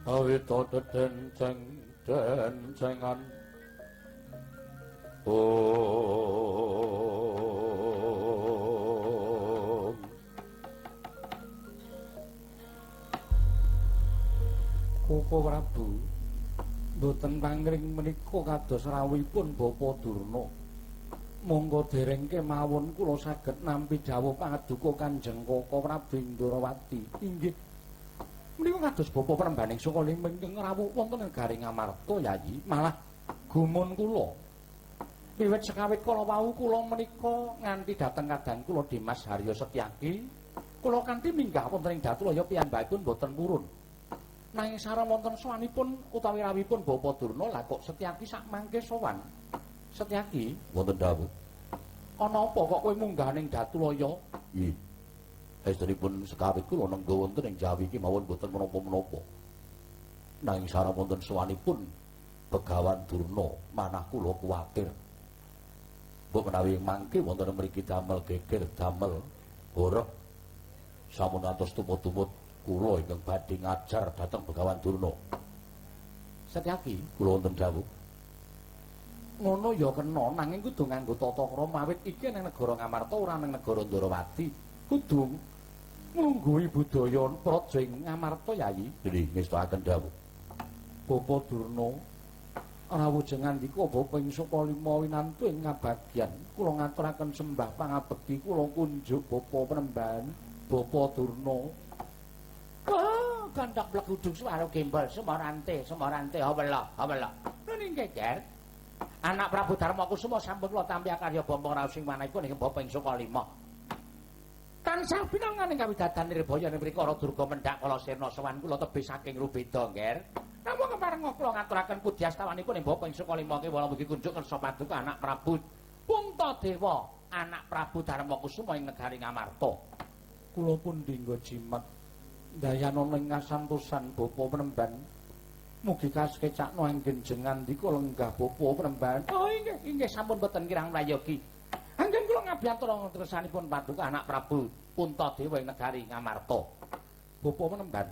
Awita dedenceng dencengan. Om. Koko Prabu, mboten pangring menika kados rawuhipun Bapa Durna. Monggo dereng kemawon kula saged nampi dawuh paduka Kanjeng Koko Prabu Ndrawati. Inggih. Menika kados Bapa Prembaning Sukalima ingkang rawuh wonten negari Ngamarta, Yayi. Malah gumun kula. Wiwit sekawit kala wau kula menika nganti dhateng kadang kula Dimas Haryo Setyaki, kula kanthi minggah wonten ing Datulaya piyambakipun boten purun. Nanging sareng wonten sowanipun utawi rawuhipun Bapa Durna, lah kok Setyaki sak mangke sowan. Setyaki, wonten dawuh. Ana apa kok kowe munggah ning Datulaya? Nggih. Estunipun sekawit kula nengga wonten ing Jawi iki mawon boten menapa-menapa. Nanging sareng wonten sowanipun Begawan Durna, manah kula kuwatir. Mbok menawi mangke wonten mriki damel geger, damel horeg. Sampun ngantos tumut-tumut kula ingkang badhe ngajar dhateng Begawan Durna. Setyaki, kula wonten dawuh. Ngono ya kena, nanging kudu nganggo tata krama awit iki ning negara Ngamarta ora ning negara Ndrawati. Kudu nglungguhi budaya praja ing Ngamarta, Yayi. Nggih, ngestakaken dawuh. Bapa Durna rawuh jengandika Bapa ing Sukalima winantu ing ngabagyan. Kula ngaturaken sembah pangabekti kula kunjuk Bapa Premban, Bapa Durna. Oh, gandhak blegudung swara gembol semorante, semorante hawela, hawela. Ning geger. Anak Prabu Darma Kusuma sampun kula tampi akarya Bambang Raos ing manahipun ing Bapa ing Sukalima. Tansah pinangan ing kawidadan Nirbaya ing mriku Ara Durga mendhak kala sirna sowan kula tebih saking Rubeda, Ngger. Namung kepareng kula ngaturaken pudyastawanipun ing Bapa ing Sukalima kewala mugi kunjuk kersa paduka anak Prabu Puntadewa, anak Prabu Darma Kusuma ing negari Ngamarta. Kula pun dinggo jimat dayanana ing kasantosan Bapa Premban. Mugi kasekecakno anggen jengandika lenggah Bapa Premban. Oh inggih, inggih sampun boten kirang prayogi. Anggen kula ngabiyantura kersanipun paduka anak Prabu Puntadewa ing negari Ngamarta. Bapa Premban,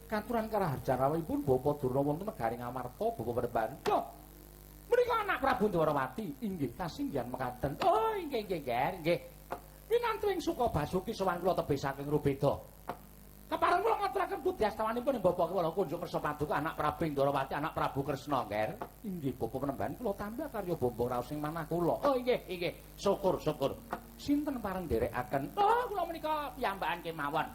katuran karaharjan rawuhipun Bapa Durna wonten negari Ngamarta, Bapa Premban. Lho, menika anak Prabu Ndrawati. Inggih kasinggihan mekaten. Oh inggih inggih Ger, nggih. Winantu ing Sukabasuki sowan kula tebih saking Rubeda. Kepareng kula ngaturaken pudyastawanipun ing Bapa kula kunjuk kersa paduka anak Prabu Ndrawati, anak Prabu Kresna, Nger. Inggih Bapa Premban, kula tampi karya Bambang Raos ing manah kula. Oh inggih, inggih. Syukur, syukur. Sinten pareng nderekaken? Oh, kula menika piyambakan kemawon.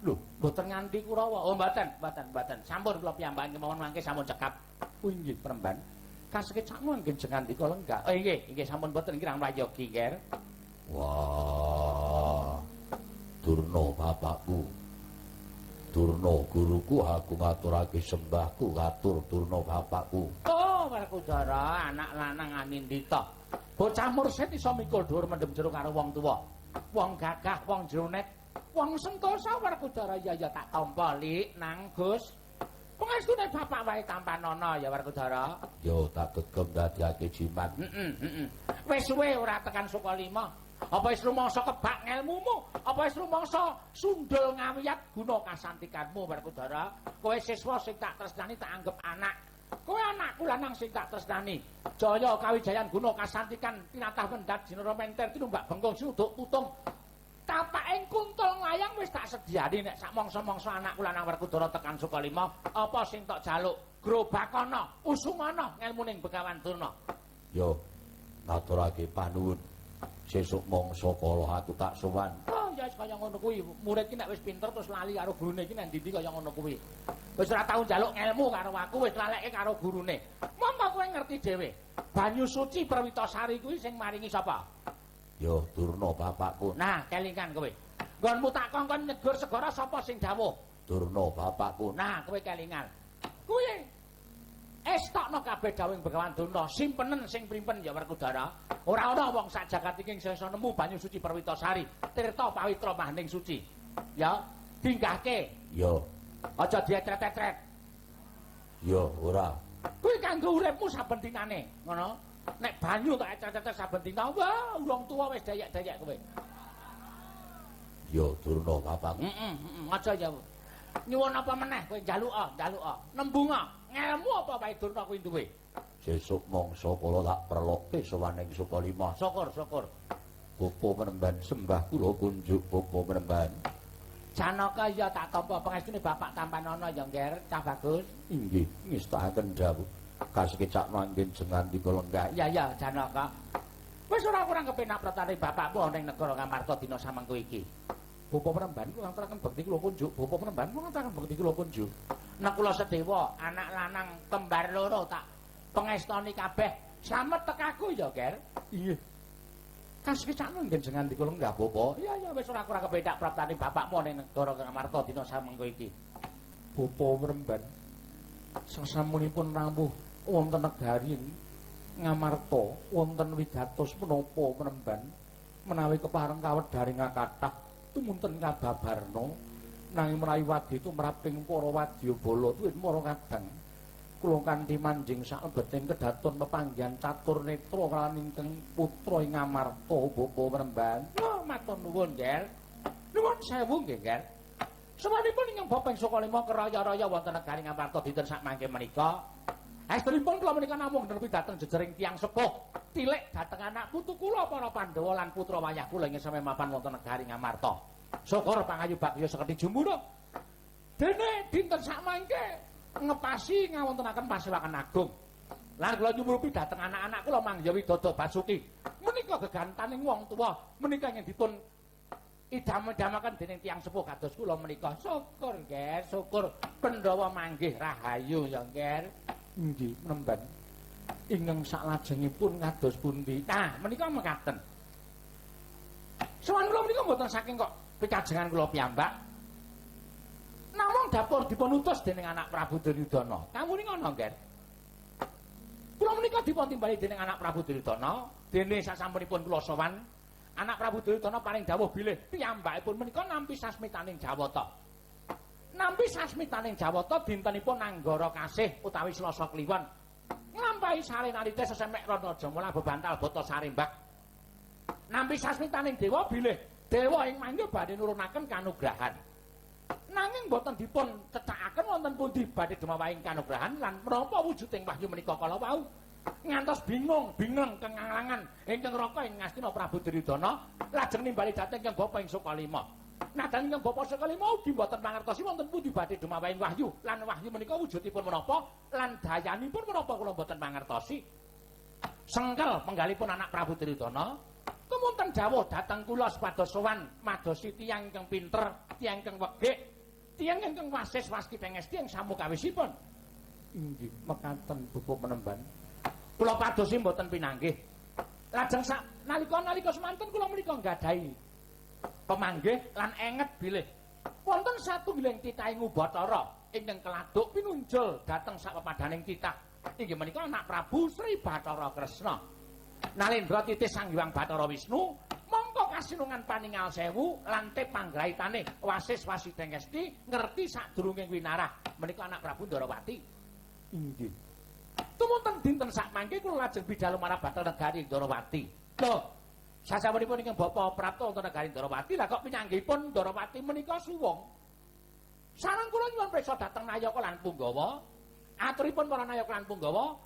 Lho, mboten nganti Kurawa. Oh, mboten, mboten, mboten. Sampun kula piyambakan kemawon mangke sampun cekap. Oh inggih Premban. Kasekecakno anggen jengandika lenggah. Oh inggih, inggih sampun mboten kirang prayogi, Nger. Wah. Durna bapakku. Durna guruku, aku ngaturake sembahku katur Durna bapakku. Oh, Werkudara, anak lanang anindita. Bocah mursid iso mikul dhuwur mendem jero karo wong tuwa. Wong gagah, wong jronet, wong sentosa Werkudara ya ya tak tampa lik nang Gus. Pengestune bapak wae tampanana ya Werkudara. Yo tak gegem dadiake jimat. Heeh, heeh. Wis suwe ora tekan Sukalima. Apa wis rumangsa kebak ngelmumu? Apa wis rumangsa sundul ngawiyat guna kasantikanmu Werkudara? Kowe siswa sing tak tresnani tak anggep anak. Kowe anakku lanang sing tak tresnani. Jaya kawijayan guna kasantikan tinatah mendhat jinara menter tinumbak bengkung suduk putung. Tapaking kuntul nglayang wis tak sediani nek sak mangsa-mangsa anakku lanang Werkudara tekan Sukalima, apa sing tok jaluk? Grobakana, usumana ngelmuning Begawan Durna. Yo ngaturake panuwun. Sesuk mangsa kala aku tak sowan. Oh ya wis kaya ngono kuwi. Murid ki nek wis pinter terus lali karo gurune iki nang ndi-ndi kaya ngono kuwi. Wis ora tau njaluk ngelmu karo aku, wis lalekke karo gurune. Monggo kowe ngerti dhewe. Banyu suci Perwitasari kuwi sing maringi sapa? Yo Durna bapakku. Nah, kelingan kowe. Nggonmu tak kongkon nyegur segara sapa sing dawuh? Durna bapakku. Nah, kowe kelingan. Kuwi estokno kabeh dawuhing Begawan Durna, simpenen sing primpen ya Werkudara. Ora ana wong sak jagat iki sing iso nemu banyu suci Perwitasari, tirta pawitra mahning suci. Ya, dinggahke. Ya. Aja dietret-etret. Ya, ora. Kuwi kanggo uripmu saben dinane, ngono. Nek banyu tak etret-etret saben dina, wah, urung tuwa wis dayek-dayek kowe. Ya, Durna bapakku. Heeh, heeh, aja ya. Nyuwun apa meneh kowe njaluka, njaluka. Nembunga, ngelmu apa wae Durna kuwi duwe. Sesuk mangsa kula tak perloke sowan ing Sukalima. Syukur, syukur. Bapa Penemban sembah kula kunjuk Bapa Penemban. Janaka ya tak tampa pangestune bapak tampanana ya, Ngger, cah bagus. Inggih, ngestakaken dawuh. Kasekecak manggen jengandika lenggah. Iya, iya, Janaka. Wis ora kurang kepenak pratane bapakmu ana ing negara Ngamarta dina samengko iki. Bapa Penemban kula ngaturaken bekti kula kunjuk. Bapa Penemban kula ngaturaken bekti kula kunjuk. Nekula Sedewa, anak lanang kembar loro tak pengestoni kabeh. Slamet tekaku ya, Ger. Inggih. Kasekecakno nggih jengandika lenggah Bapa. Iya, iya, wis ora kurang kepenak pratane bapakmu ana ing negara Ngamarta dina samengko iki. Bapa Penemban sasampunipun rawuh wonten negari Ngamarta wonten wigatos menapa Penemban menawi kepareng kawedharing kathah tumunten kababarna nanging menawi wadya tumraping para wadyabala tuwin para kadang kula kanthi manjing saklebeting kedaton pepanggihan catur netra kalawan ingkang putra ing Ngamarta Bapa Penemban. Oh, matur nuwun, Ger. Nuwun sewu nggih, Ger. Samanipun ingkang Bapa ing Sukalima keraya-raya wonten negari Ngamarta dinten sakmangke menika. Estunipun kula menika namung nepi dhateng jejering tiyang sepuh, tilik dhateng anak putu kula para Pandhawa lan putra wayah kula ingkang sami mapan wonten negari Ngamarta. Syukur pangayu bagya sekedhi jumbuh. Dene dinten sakmangke ngepasi ngawontenaken pasewakan agung. Lan kula nyumurupi dhateng anak-anak kula Mangya Widodo Basuki. Menika gegantaning wong tuwa, menika ingkang dipun idam-idamaken dening tiyang sepuh kados kula menika. Syukur, Nger, syukur Pandhawa manggih rahayu ya, Nger. Inggih, Penemban. Ingkang saklajengipun kados pundi? Nah, menika mekaten. Sowan kula menika mboten saking kok pikajengan kula piyambak. Namung dapur dipun utus dening anak Prabu Duryudana. Kawuning ana, Nger. Kula menika dipun timbali dening anak Prabu Duryudana, dene sasampunipun kula sowan, anak Prabu Duryudana paring dawuh bilih piyambakipun menika nampi sasmitaning Jawata. Nampi sasmitaning Jawata dintenipun Anggara Kasih utawi Selasa Kliwon. Nglampahi sarenalite sesemek Ranaja mula bebantal bata sarimbak. Nampi sasmitaning dewa bilih dewa ing mangke badhe nurunaken kanugrahan. Nanging boten dipun cethakaken wonten pundi badhe dumawahing kanugrahan lan menapa wujuding wahyu menika kala wau. Ngantos bingung, bingung kengalangan ingkang raka ing Ngastina Prabu Duryudana lajeng nimbali dhateng ingkang bapa ing Sukalima. Nadan ingkang bapa Sukalima ugi boten mangertosi wonten pundi badhe dumawahing wahyu lan wahyu menika wujudipun menapa lan dayanipun menapa kula boten mangertosi. Sengkel penggalipun anak Prabu Duryudana tumunten dawuh dhateng kula supados sowan madosi tiyang ingkang pinter, tiyang ingkang wegik, tiyang ingkang wasis waski pengesti ing samukawisipun. Inggih, mekaten Bapa Penemban. Kula padosi mboten pinanggih. Lajeng sak nalika-nalika semanten kula menika nggadahi pemanggih lan enget bilih wonten satunggiling titahing ubathara ingkang keladuk pinunjul dhateng sapepadhaning titah. Inggih menika anak Prabu Sri Bathara Kresna. Nalendra titih Sang Hyang Bathara Wisnu mongko kasinungan paningal sewu lan panggraitane wasis wasidengesti ngerti sadurunge winarah menika anak Prabu Ndarawati. Inggih. Tumunten dinten sakmangke kula lajeng bidal marang bathara negari Ndarawati. Lho, sasampunipun ingkang Bapa prapta wonten negari Ndarawati, lah kok pinanggihipun Ndarawati menika suwung. Sareng kula nyuwun priksa dhateng Nayaka lan Punggawa. Aturipun para Nayaka lan Punggawa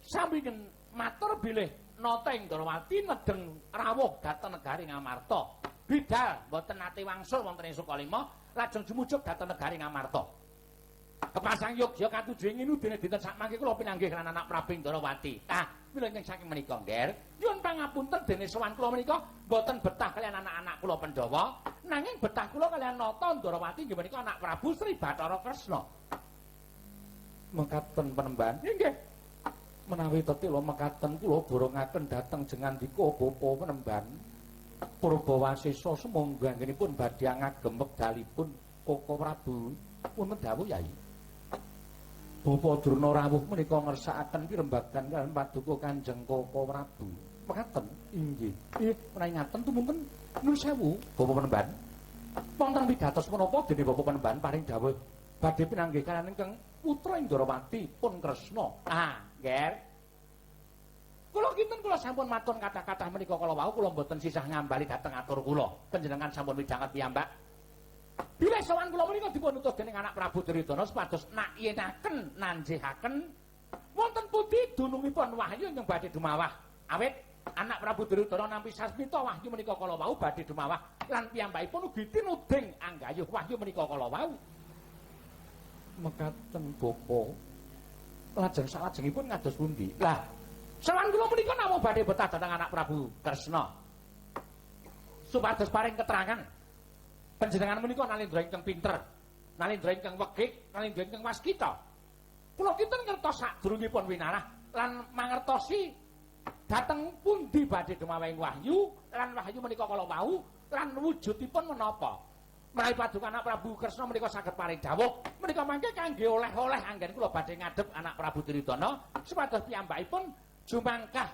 sami matur bilih nata ing Ndarawati nedeng rawuh dhateng negari Ngamarta. Bidal mboten nate wangsul wonten ing Sukalima, lajeng jumujuk dhateng negari Ngamarta. Kepasang yogya katuju ing nginu dene dinten sakmangke kula pinanggih lan anak Prabu Ndarawati. Ah, wilujeng saking menika, Ngger. Nyuwun pangapunten dene sowan kula menika mboten betah kaliyan anak-anak kula Pandhawa, nanging betah kula kaliyan nata Ndarawati inggih menika anak Prabu Sri Bathara Kresna. Mekaten Penemban. Inggih. Menawi tetila mekaten kula borongaken dhateng jengandika Bapa Penemban. Purbawasesa sumangga anggenipun badhe ngagem wekdalipun Koko Prabu. Wonten dawuh Yai. Bapa Durna rawuh menika ngersakaken pirembagan kaliyan paduka Kanjeng Koko Prabu. Mekaten inggih. Menawi ngaten tumunten nuwun sewu Bapa Penemban. Wonten wigatos menapa dene Bapa Penemban paring dawuh badhe pinanggih kaliyan ingkang putra Indrawati pun Kresna. Ah, Nger. Kula kinten kula sampun matur kathah-kathah menika kala wau kula mboten sisah ngambali dhateng atur kula. Panjenengan sampun midhanget piyambak. Bilih sowan kula menika dipun utus dening anak Prabu Duryudana supados nakyenaken nanjihaken wonten pundi dunungipun wahyu ingkang badhe dumawah. Awit anak Prabu Duryudana nampi sasmita wahyu menika kala wau badhe dumawah lan piyambakipun ugi tinuding anggayuh wahyu menika kala wau. Mekaten bapa. Lajeng salajengipun ngados pundi? Lah, sowan kula menika namung badhe betah dhateng anak Prabu Kresna. Supados paring keterangan. Panjenengan menika nalendra ingkang pinter, nalendra ingkang wegik, nalendra ingkang waskita. Kula kinten ngertos sadurungipun winarah lan mangertosi dhateng pundi badhe dumawahing wahyu lan wahyu menika kala wau lan wujudipun menapa. Menawi paduka anak Prabu Kresna menika saged paring dawuh, menika mangke kangge oleh-oleh anggen kula badhe ngadhep anak Prabu Duryudana supados piyambakipun jumangkah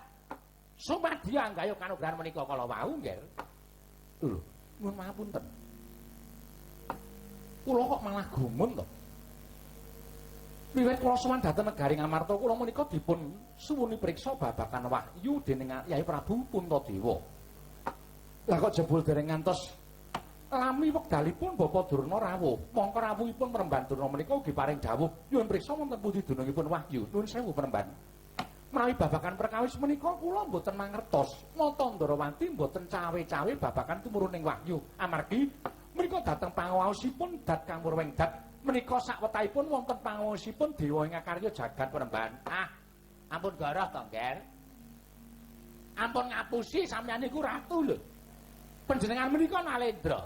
sumadya anggayuh kanugrahan menika kala wau nggih. Lho, nyuwun pangapunten. Kula kok malah gumun to. Wiwit kula sowan dhateng negari Ngamarta kula menika dipun suwuni priksa babagan wahyu dening Yai Prabu Puntadewa. Lah kok jebul dereng ngantos lami wekdalipun Bapak Durna rawuh. Mongko rawuhipun Premban Durna menika ugi paring dawuh nyuwun priksa wonten pundi dunungipun wahyu. Nuwun sewu Premban. Menawi babagan perkawis menika kula mboten mangertos. Nata Ndarawati mboten cawe-cawe babagan tumuruning wahyu. Amargi menika dhateng pangaosipun Dat Kang Purwengdat menika sakwetahipun wonten pangaosipun dewa ing akarya jagat Premban. Ah, ampun goroh to, Ngger. Ampun ngapusi sampeyan niku ratu lho. Panjenengan menika nalendra.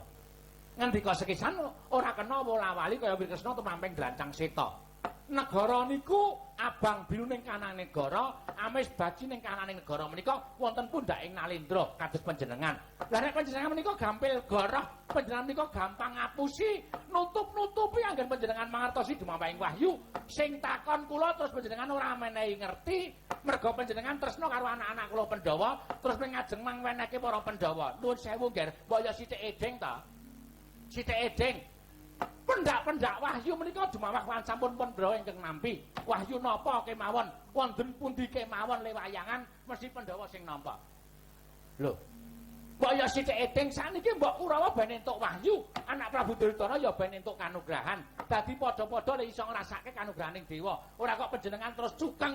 Ngendika sekisan ora kena wola-wali kaya Kresna tumamping drancang seta. Negara niku abang biru ning kanane negara, amis baji ning kanane negara menika wonten pundhaking nalendra kados panjenengan. Lah nek panjenengan menika gampil goroh, panjenengan menika gampang ngapusi, nutup-nutupi anggen panjenengan mangertosi dumawahing wahyu. Sing takon kula terus panjenengan ora menehi ngerti, merga panjenengan tresna karo anak-anak kula Pandhawa, terus ngajeng mangwenehke para Pandhawa. Nuwun sewu, Ngger, mbok ya sithik edeng ta? Sithik edeng. Pendak-pendak wahyu menika dumawah lan sampun Pandhawa ingkang nampi. Wahyu napa kemawon, wonten pundi kemawon lewayangan mesti Pandhawa sing nampa. Lho. Mbok ya sithik edeng sakniki mbok Kurawa ben entuk wahyu, anak Prabu Duryudana ya ben entuk kanugrahan. Dadi padha-padha le iso ngrasake kanugrahaning dewa. Ora kok panjenengan terus cukeng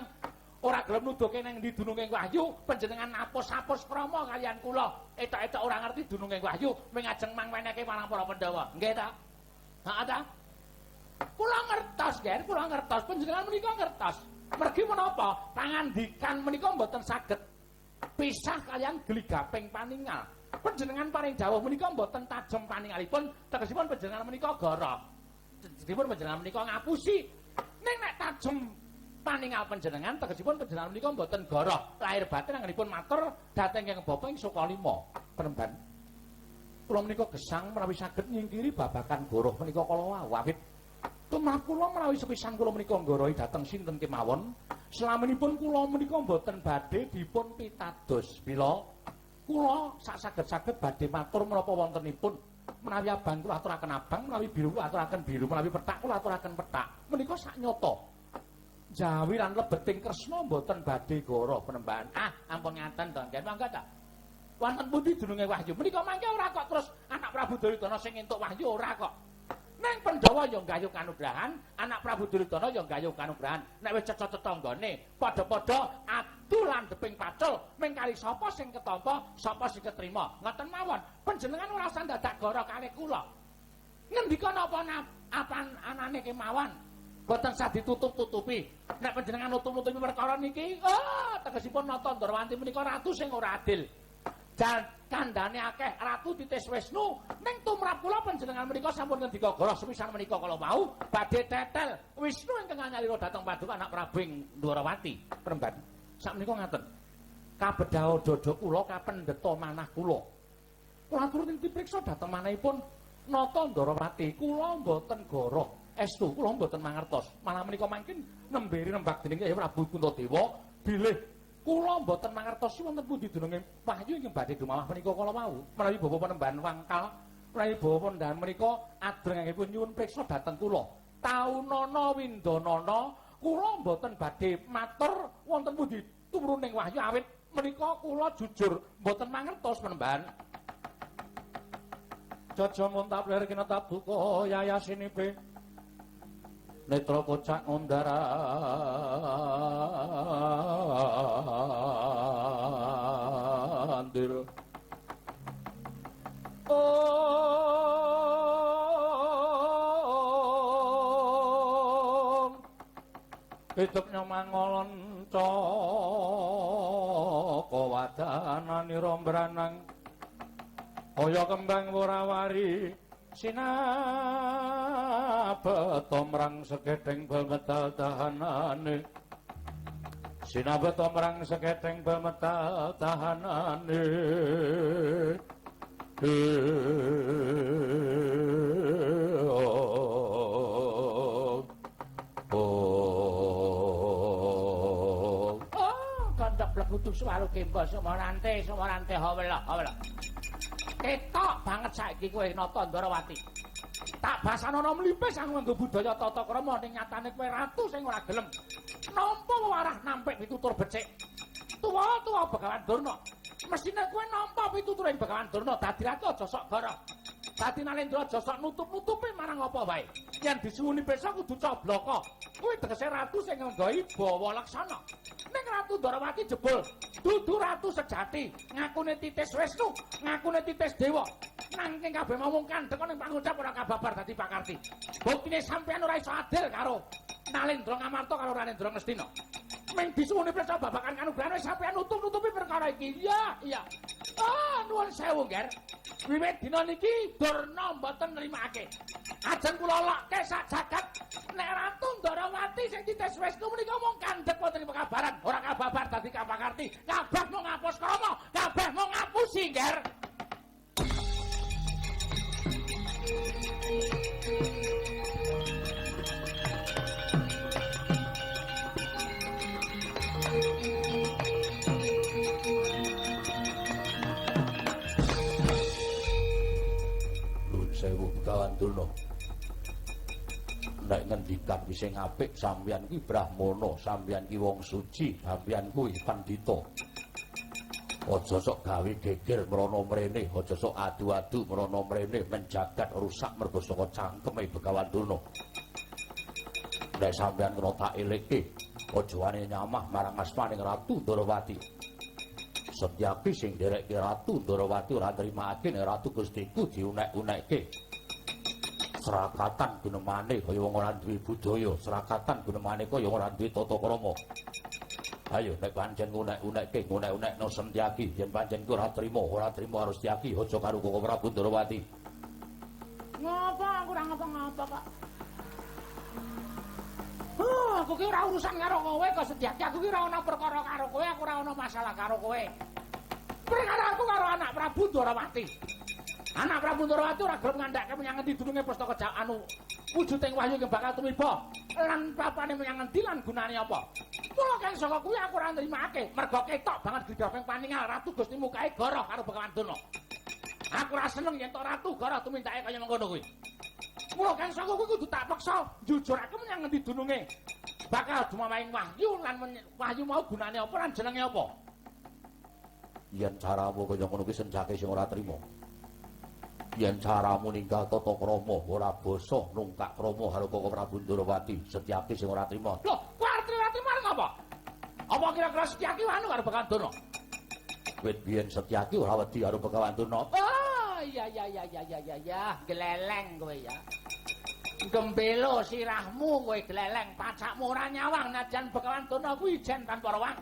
ora gelem nuduhke nang endi dununging wahyu, panjenengan apus-apus krama kalian kula. Etok-etok ora ngerti dununging wahyu, mung ajeng mangwenehke marang para Pandhawa. Nggih ta? Heeh ta? Kula ngertos, Ger, kula ngertos panjenengan menika ngertos. Mergi menapa? Pangandikan menika mboten saged pisah kalian gligaping paningal. Panjenengan paring dawuh menika mboten tajem paningalipun, tegesipun panjenengan menika goroh. Tegesipun panjenengan menika ngapusi. Ning nek tajem paningal panjenengan, tegesipun panjenengan menika mboten goroh. Lahir batin anggenipun matur dhateng Hyang Bapa ing Sukalima. Penemban. Kula menika gesang menawi saged nyingkiri babagan goroh menika kala wau. Awit tumrap kula menawi sepisan kula menika nggorohi dhateng sinten kemawon, slaminipun kula menika mboten badhe dipun pitados. Bila kula sak saged-saged badhe matur menapa wontenipun, menawi abang kula aturaken abang, menawi biru kula aturaken biru, menawi pethak kula aturaken pethak. Menika sak nyata. Jawi lan lebeting Kresna mboten badhe goroh penemban. Ah, ampun ngaten to, nggih monggo ta. Wonten pundi dununge wahyu? Menika mangke ora kok terus anak Prabu Duryudana sing entuk wahyu ora kok. Neng Pandhawa ya nggayuh kanugrahan, anak Prabu Duryudana ya nggayuh kanugrahan. Nek wis cetha-cetha nggone, padha-padha adu lan deping pacul, ming kali sapa sing ketampa, sapa sing ketrima. Ngoten mawon. Panjenengan ora usah dadak goro kalih kula. Ngendika napa apan anane kemawon? Boten sah ditutup-tutupi. Nek panjenengan nutup-nutupi perkara niki, oh, tegesipun Nata Ndrawati menika ratu sing ora adil. Jan kandhane akeh ratu titis Wisnu, ning tumrap kula panjenengan menika sampun ngendika goroh sepisan menika kala wau badhe tetel Wisnu ingkang anyalira dhateng paduka anak Prabu ing Ndwarawati. Premban. Sakmenika ngaten. Kabedhaha dada kula kapendheta manah kula. Kula atur dipriksa dhateng manahipun Nata Ndrawati, kula mboten goroh. Estu kula mboten mangertos. Malah menika mangkin nembe nembak dening Kyai Prabu Puntadewa bilih kula mboten mangertosi wonten pundi dununge wahyu ingkang badhe dumawah menika kala wau. Menawi bapa penemban wangkal, menawi bapa penemban menika adrengipun nyuwun priksa dhateng kula. Taunana windanana kula mboten badhe matur wonten pundi tumuruning wahyu awit menika kula jujur mboten mangertos penemban. Jaja muntap lir kena tabuka yayasinipe. Netra kocak ngundara andir. Om Pituk nyomangolon caka wadananira mbranang kaya kembang worawari sinabeta mrang seketheng bemetal tahanane sinabeta mrang seketheng bemetal tahanane. Kudu swaru kemba sumarante sumarante hawela hawela. Ketok banget saiki kowe nata Ndrawati. Tak basanono mlimpis aku nganggo budaya tata krama ning nyatane kowe ratu sing ora gelem nampa wewarah nampik pitutur becik. Tuwa-tuwa Begawan Durna. Mesthine kowe nampa pituturing Begawan Durna dadi ratu aja sok goro. Dadi Nalendra aja sok nutup-nutupi marang apa wae. Yen disuwuni pirsa kudu coblaka. Kuwi tegese ratu sing nganggo bawa laksana. Ning Ratu Ndrawati jebul dudu ratu sejati, ngakune titis Wisnu, ngakune titis dewa. Nanging kabeh momong kandhek ning pangucap ora kababar dadi pakarti. Buktine sampeyan ora iso adil karo Nalendra Ngamarta karo Nalendra Ngastina. Ming disuwuni pirsa babagan kanugrahan wis sampeyan nutup-nutupi perkara iki. Iya, iya. Ah, nuwun sewu, Nger. Wiwit dina niki Durna mboten nrimake. Ajeng kula lokke sak jagat nek Ratu Ndrawati sing titis Wisnu menika mung kandhek wonten ing pekabaran, ora kababar dadi kapakarti. Kabeh mung ngapus krama, kabeh mung ngapusi, Nger. Sewu Begawan Durna. Nek ngendikan wis sing apik sampeyan ki brahmana, sampeyan ki wong suci, sampeyan kuwi pandhita. Aja sok gawe geger mrono mrene, aja sok adu-adu mrono mrene, menjagat rusak mergo saka cangkeme Begawan Durna. Nek sampeyan kena tak elekke, aja wani nyamah marang asmaning Ratu Ndrawati. Setyaki sing nderekke Ratu Ndrawati ora nrimake nek Ratu Gustiku diunek-unekke. Serakatan gunemane kaya wong ora duwe budaya, serakatan gunemane kaya ora duwe tata krama. Ayo nek pancen ngunek-unekke, ngunek-unekno Setyaki, yen pancen ku ora trima, ora trima karo Setyaki, aja karo Koko Prabu Ndrawati. Ngopo aku ora ngapa-ngapa kok. Aku ki ora urusan karo kowe kok Setyaki, aku ki ora ana perkara karo kowe, aku ora ana masalah karo kowe. Perkara aku karo anak Prabu Ndrawati. Anak Prabu Ndrawati ora gelem ngandhake menyang ngendi dununge pustaka anu wujuding wahyu ingkang bakal tumiba lan papane menyang ngendi lan gunane apa. Mula kang saka kuwi aku ora nrimake, mergo ketok banget gridhaping paningal Ratu Gusti mukae goroh karo Begawan Durna. Aku ora seneng yen to Ratu goroh tumindake kaya mengkono kuwi. Mula kang saka kuwi kudu tak peksa njujurake menyang ngendi dununge bakal dumawahing wahyu lan wahyu mau gunane apa lan jenenge apa. Yen caramu kaya ngono kuwi senjake sing ora trima. Yen caramu ninggal tata krama ora basa nungkak krama karo Koko Prabu Ndrawati, Setyaki sing ora trima. Lho, kowe arep trima marang apa? Apa kira-kira Setyaki anu karo Begawan Durna? Wit biyen Setyaki ora wedi karo Begawan Durna. Oh, iya iya iya iya iya iya, gleleng kowe ya. Gembelo sirahmu kowe gleleng, pacakmu ora nyawang najan Begawan Durna kuwi ijen tanpa rewang.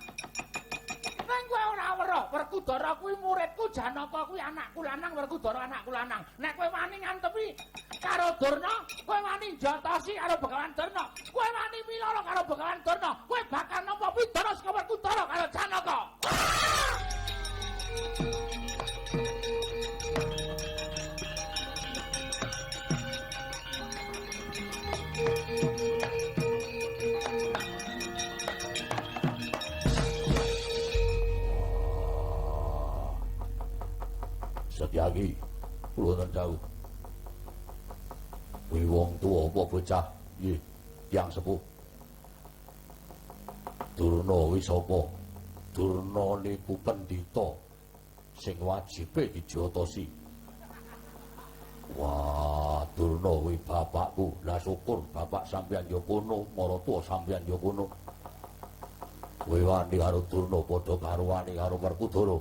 Neng kowe ora weruh, Werkudara kuwi muridku, Janaka kuwi anakku lanang, Werkudara anakku lanang. Nek kowe wani ngantepi karo Durna, kowe wani njotosi karo Begawan Durna, kowe wani miloro karo Begawan Durna, kowe bakal nampa pidana saka Werkudara karo Janaka. Setyaki, kula nuwun dawuh. Kuwi wong tuwa apa bocah? Nggih, tiyang sepuh. Durna wis sapa? Durna niku pendhita sing wajibe dijotosi. Wah, Durna kuwi bapakku. Lah syukur bapak sampeyan ya kono, maratuwa sampeyan ya kono. Kowe wani karo Durna padha karo wani karo Werkudara.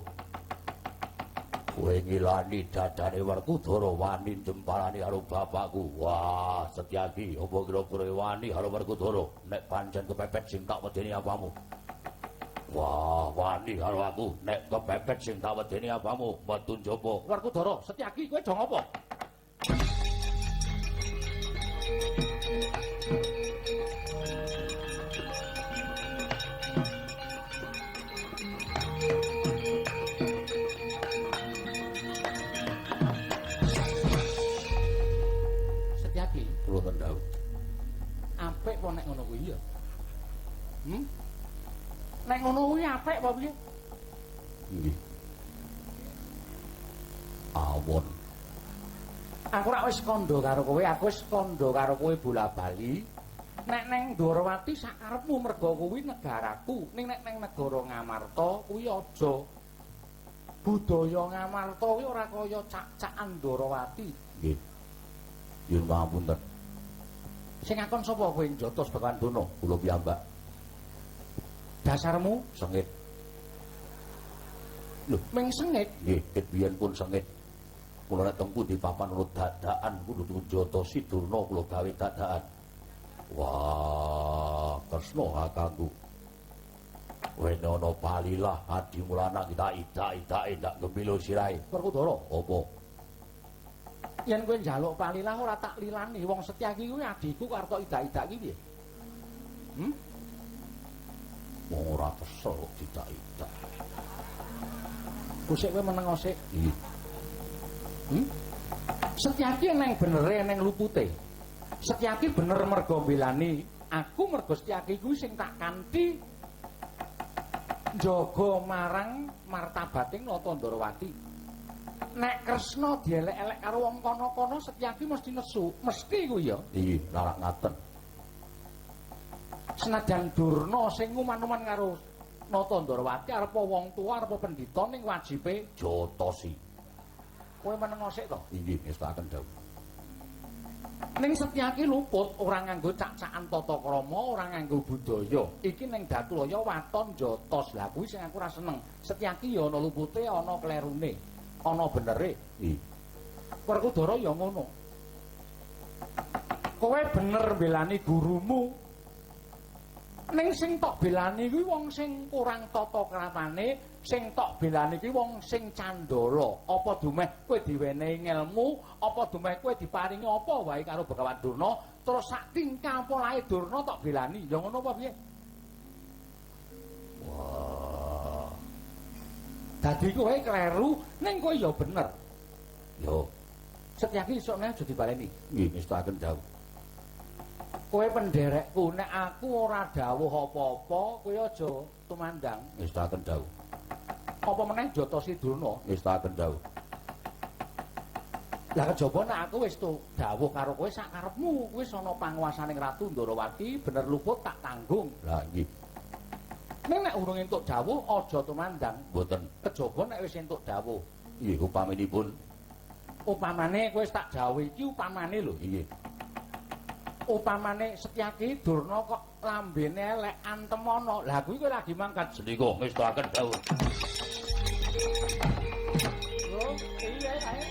Kowe ngilani dadane Werkudara wani jemparane karo bapakku. Wah, Setyaki, apa kira-kira wani karo Werkudara? Nek pancen kepepet sing tak wedeni apamu? Wah, wani karo aku. Nek kepepet sing tak wedeni apamu? Metu njaba. Werkudara, Setyaki kowe do ngopo? Setyaki, Kula tendhau. Apik apa nek ngono kuwi ya? Nek ngono kuwi apik apa piye? Nggih. Awon. Aku rak wis kandha karo kowe, aku wis kandha karo kowe bola-bali. Nek neng Ndorowati sakarepmu merga kuwi negaraku. Ning nek neng negara Ngamarta kuwi aja. Budaya Ngamarta kuwi ora kaya cak-cakan Ndorowati. Nggih. Nyuwun pangapunten. Sing ngakon sapa kowe njotos Begawan Durna? Kula piyambak. Dasarmu sengit. Lho, ming sengit? Nggih, ket biyen pun sengit. Kula nek teng pundi papan urut dadakan kudu njotosi Durna kula gawe dadakan. Wah, Kresna kakangku. Wenono palilah adimu lanang kita idak-idake ndak gembilo sirahe. Werkudara, apa? Yen kowe njaluk palilah ora tak lilani, wong Setyaki kuwi adhiku kok arep tok idak-idak iki piye? Wong ora kesel kok didak-idak. Kusik kowe meneng sik. Nggih. Setyaki neng benere neng lupute. Setyaki bener mergo mbelani aku, mergo Setyaki kuwi sing tak kanthi njaga marang martabating Nata Ndorowati. Nek Kresna dielek-elek karo wong kono-kono Setyaki mesti nesu, mesti kuwi ya. Nggih, larak ngaten. Senajan Durna sing nguman-uman karo Nata Ndorowati arepa wong tuwa arepa pendhita ning wajibe jotosi. Kowe meneng sik to? Inggih, ngestakaken dawuh. Ning Setyaki luput ora nganggo cak-cakan tata krama, ora nganggo budaya. Iki ning Datulaya waton jotos. Lah kuwi sing aku ora seneng. Setyaki ya ana lupute, ana klerune, ana benere. Nggih. Werkudara ya ngono. Kowe bener mbelani gurumu. Ning sing tok belani kuwi wong sing kurang tata kramane, sing tok belani kuwi wong sing candala. Apa dumeh kowe diwenehi ngelmu, apa dumeh kowe diparingi apa wae karo Begawan Durna, terus sak tingkah polahe Durna tok belani. Ya ngono apa piye? Wah. Dadi kowe kleru, ning kowe ya bener. Yo. Setyaki esuk neh aja dibaleni. Nggih, ngestakaken dawuh. Kowe penderekku, nek aku ora dawuh apa-apa, kowe aja tumandang. Ngestakaken dawuh. Apa meneh jotosi Durna? Ngestakaken dawuh. Lah kejaba nek aku wis dawuh karo kowe sak karepmu, wis ana panguwasaning Ratu Ndorowati, bener luput tak tanggung. Lah nggih. Ning nek urung entuk dawuh aja tumandang. Mboten. Kejaba nek wis entuk dawuh. Nggih, upaminipun upamane kowe wis tak dawuhi iki upamane lho. Nggih. Upamane Setyaki Durna kok lambene elek antemono. Lah kuwi kowe lagi mangkat sendika ngestakaken dawuh. Lho, iya ae.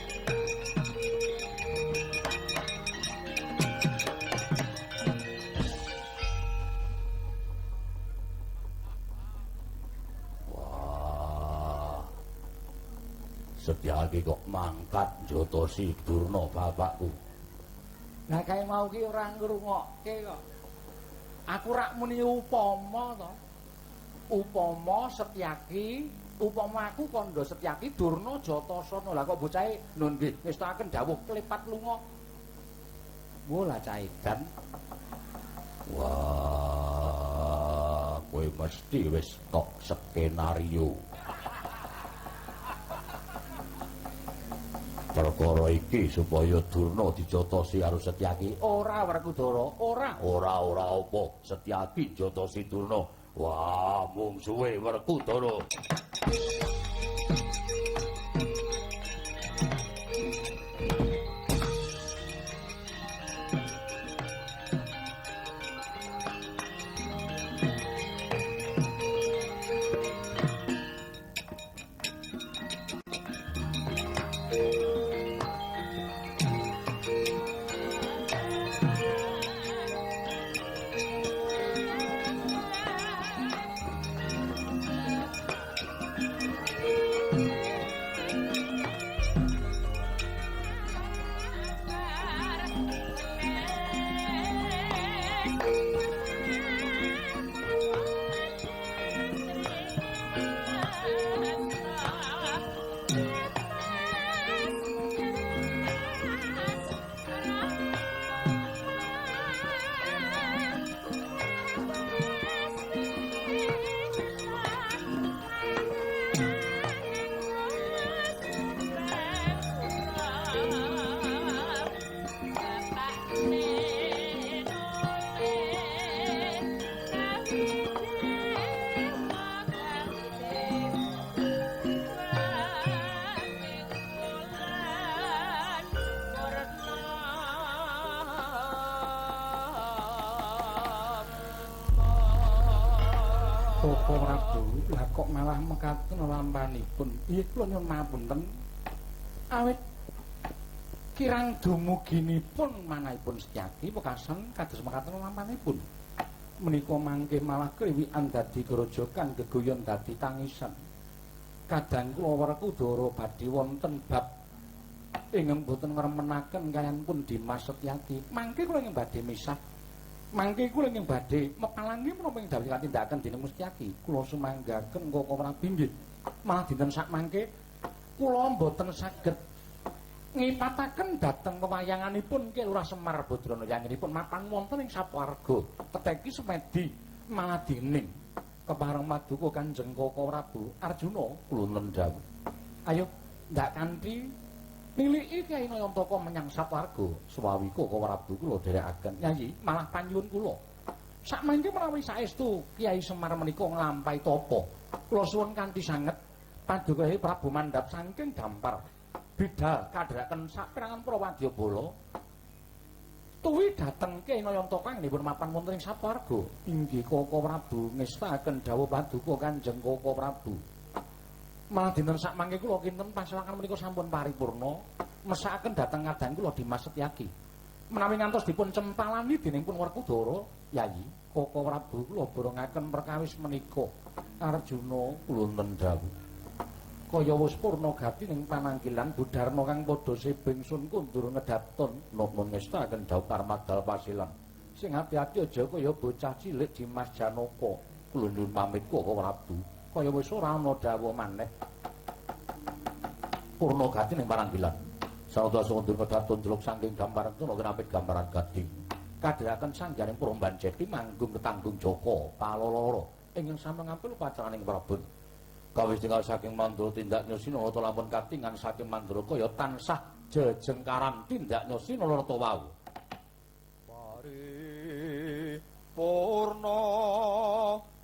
Wah. Setyaki kok mangkat njotosi Durna bapakku. Lah kae mau ki ora ngrungokke kok. Aku rak muni upama to. Upama Setyaki, upama aku kandha Setyaki Durna Jatasana. Lah kok bocahe nun nggih ngestakaken dawuh klepat lunga. Wo lah cah edan. Wah, kowe mesti wis tok skenario. Perkara iki supaya Durna dijotosi karo Setyaki. Ora Werkudara, ora. Ora ora apa Setyaki jotosi Durna. Wah, mungsuhe Werkudara. Koko Prabu, lah kok malah mekaten lampanipun. Iya kula nyuwun mapunten. Awit kirang dumuginipun manahipun Setyaki wekasan kados mekaten lampanipun. Menika mangke malah kriwikan dadi grojogan geguyon dadi tangisan. Kadang kula Werkudara badhe wonten bab ingkang boten ngremenaken kaliyanipun Dimas Setyaki. Mangke kula ingkang badhe misah. Mangke kula ingkang badhe mepalangi menapa ing dawuh katindakaken dening Setyaki. Kula sumanggaken Koko Prabu nggih. Malah dinten sak mangke kula mboten saged ngipataken dhateng pewayanganipun Ki Lurah Semar Badrana yanginipun mapan wonten ing sawarga teteki semedi maladining kepareng maduka Kanjeng Koko Prabu Arjuna kula nendhawuh. Ayo ndak kanthi niliki Kyai Nayantaka menyang sawarga. Suwawi Koko Prabu kula dherekaken. Yayi malah panyuwun kula sakmangke menawi saestu Kyai Semar menika nglampahi tapa kula suwun kanthi sanget paduka Prabu mandhap saking dampar bidal kadheraken saperangan para wadyabala tuwi dhateng Kyai Nayantaka anggenipun mapan wonten ing sawarga. Inggih Koko Prabu ngestakaken dawuh paduka Kanjeng Koko Prabu. Malah dinten sakmangke kula kinten pasewakan menika sampun paripurna mesakaken dhateng kadang kula Dimas Setyaki. Menawi ngantos dipun cempalani dening pun Werkudara, Yayi Koko Prabu kula borongaken perkawis menika. Arjuna kula nendhawuh. Kaya wis purna gati ning pananggilan Budarma kang padha sebeng sun kundur ngedaton. Napa ngestakaken dawuh Karmadal Pasilan. Sing ati-ati aja kaya bocah cilik Dimas Janaka. Kula nyuwun pamit Koko Prabu. Kaya wis ora ana dawuh maneh. Purna gati ning pananggilan. Sarta sundur ngedaton jeluk saking gambaran tuna kinapit gambaran gading. Kadheraken sangganing Puromban Jeti manggung ketanggung Jaka Paloloro ingkang sampun ngampil upacaraning Prabon. Kawis tinggal saking Mandura tindak Nyasina lampun katingan saking Mandura kaya tansah jejengkaran tindak Nyasina Narata wau. Paripurna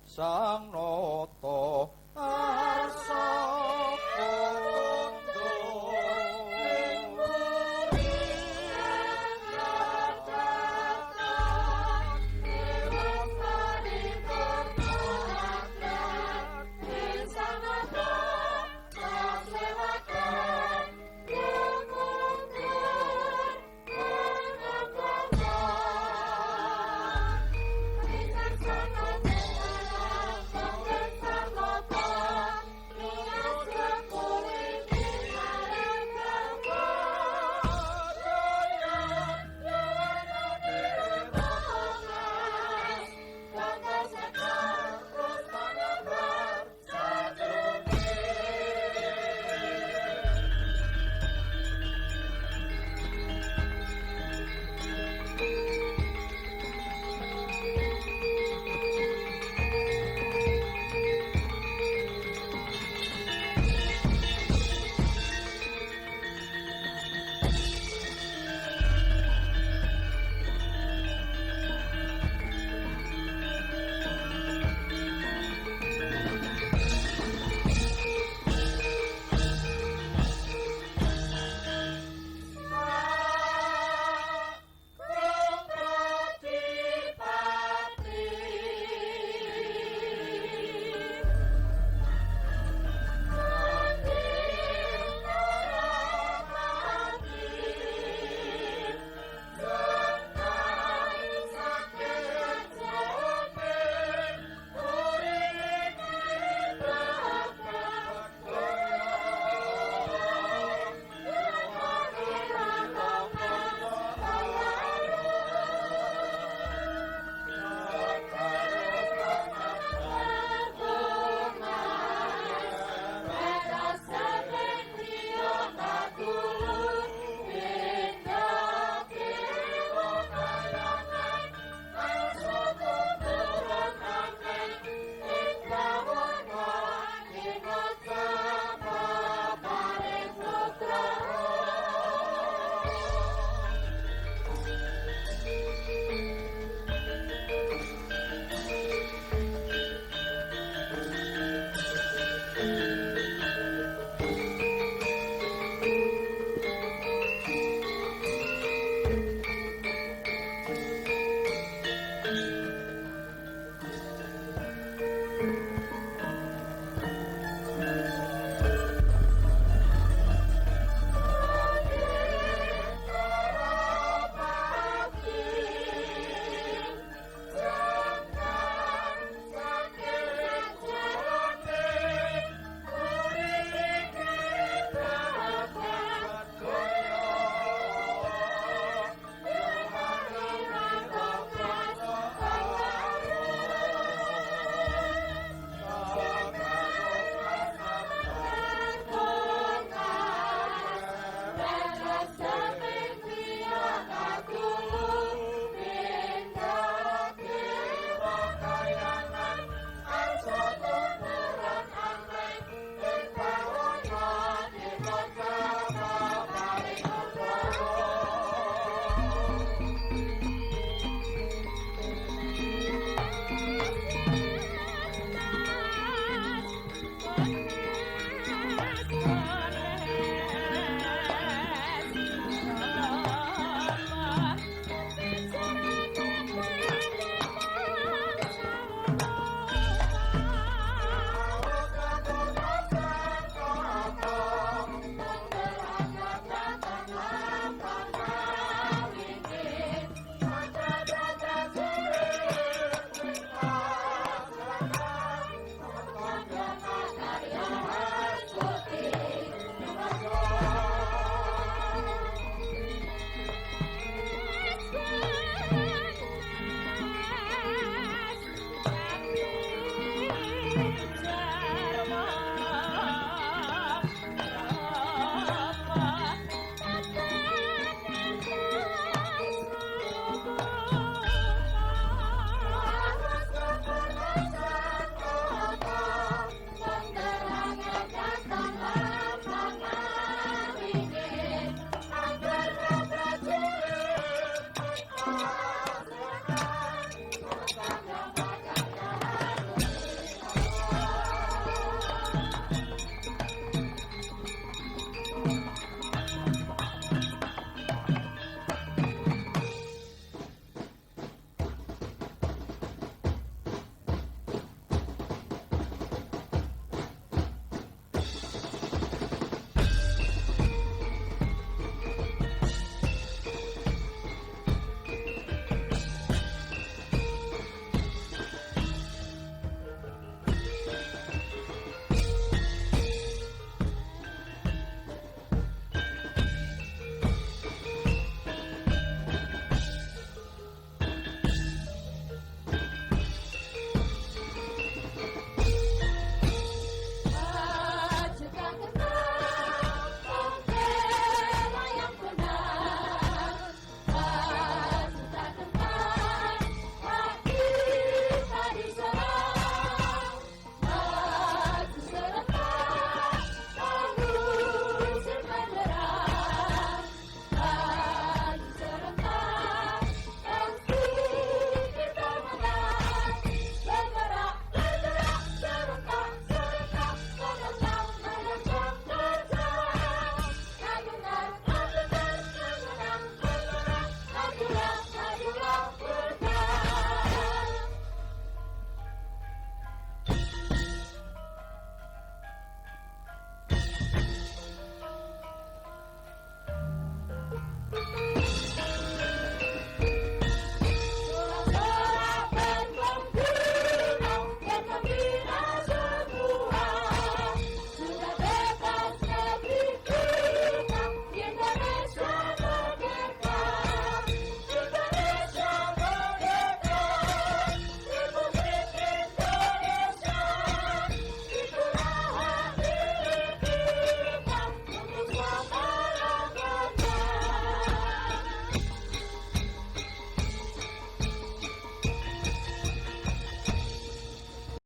sang nata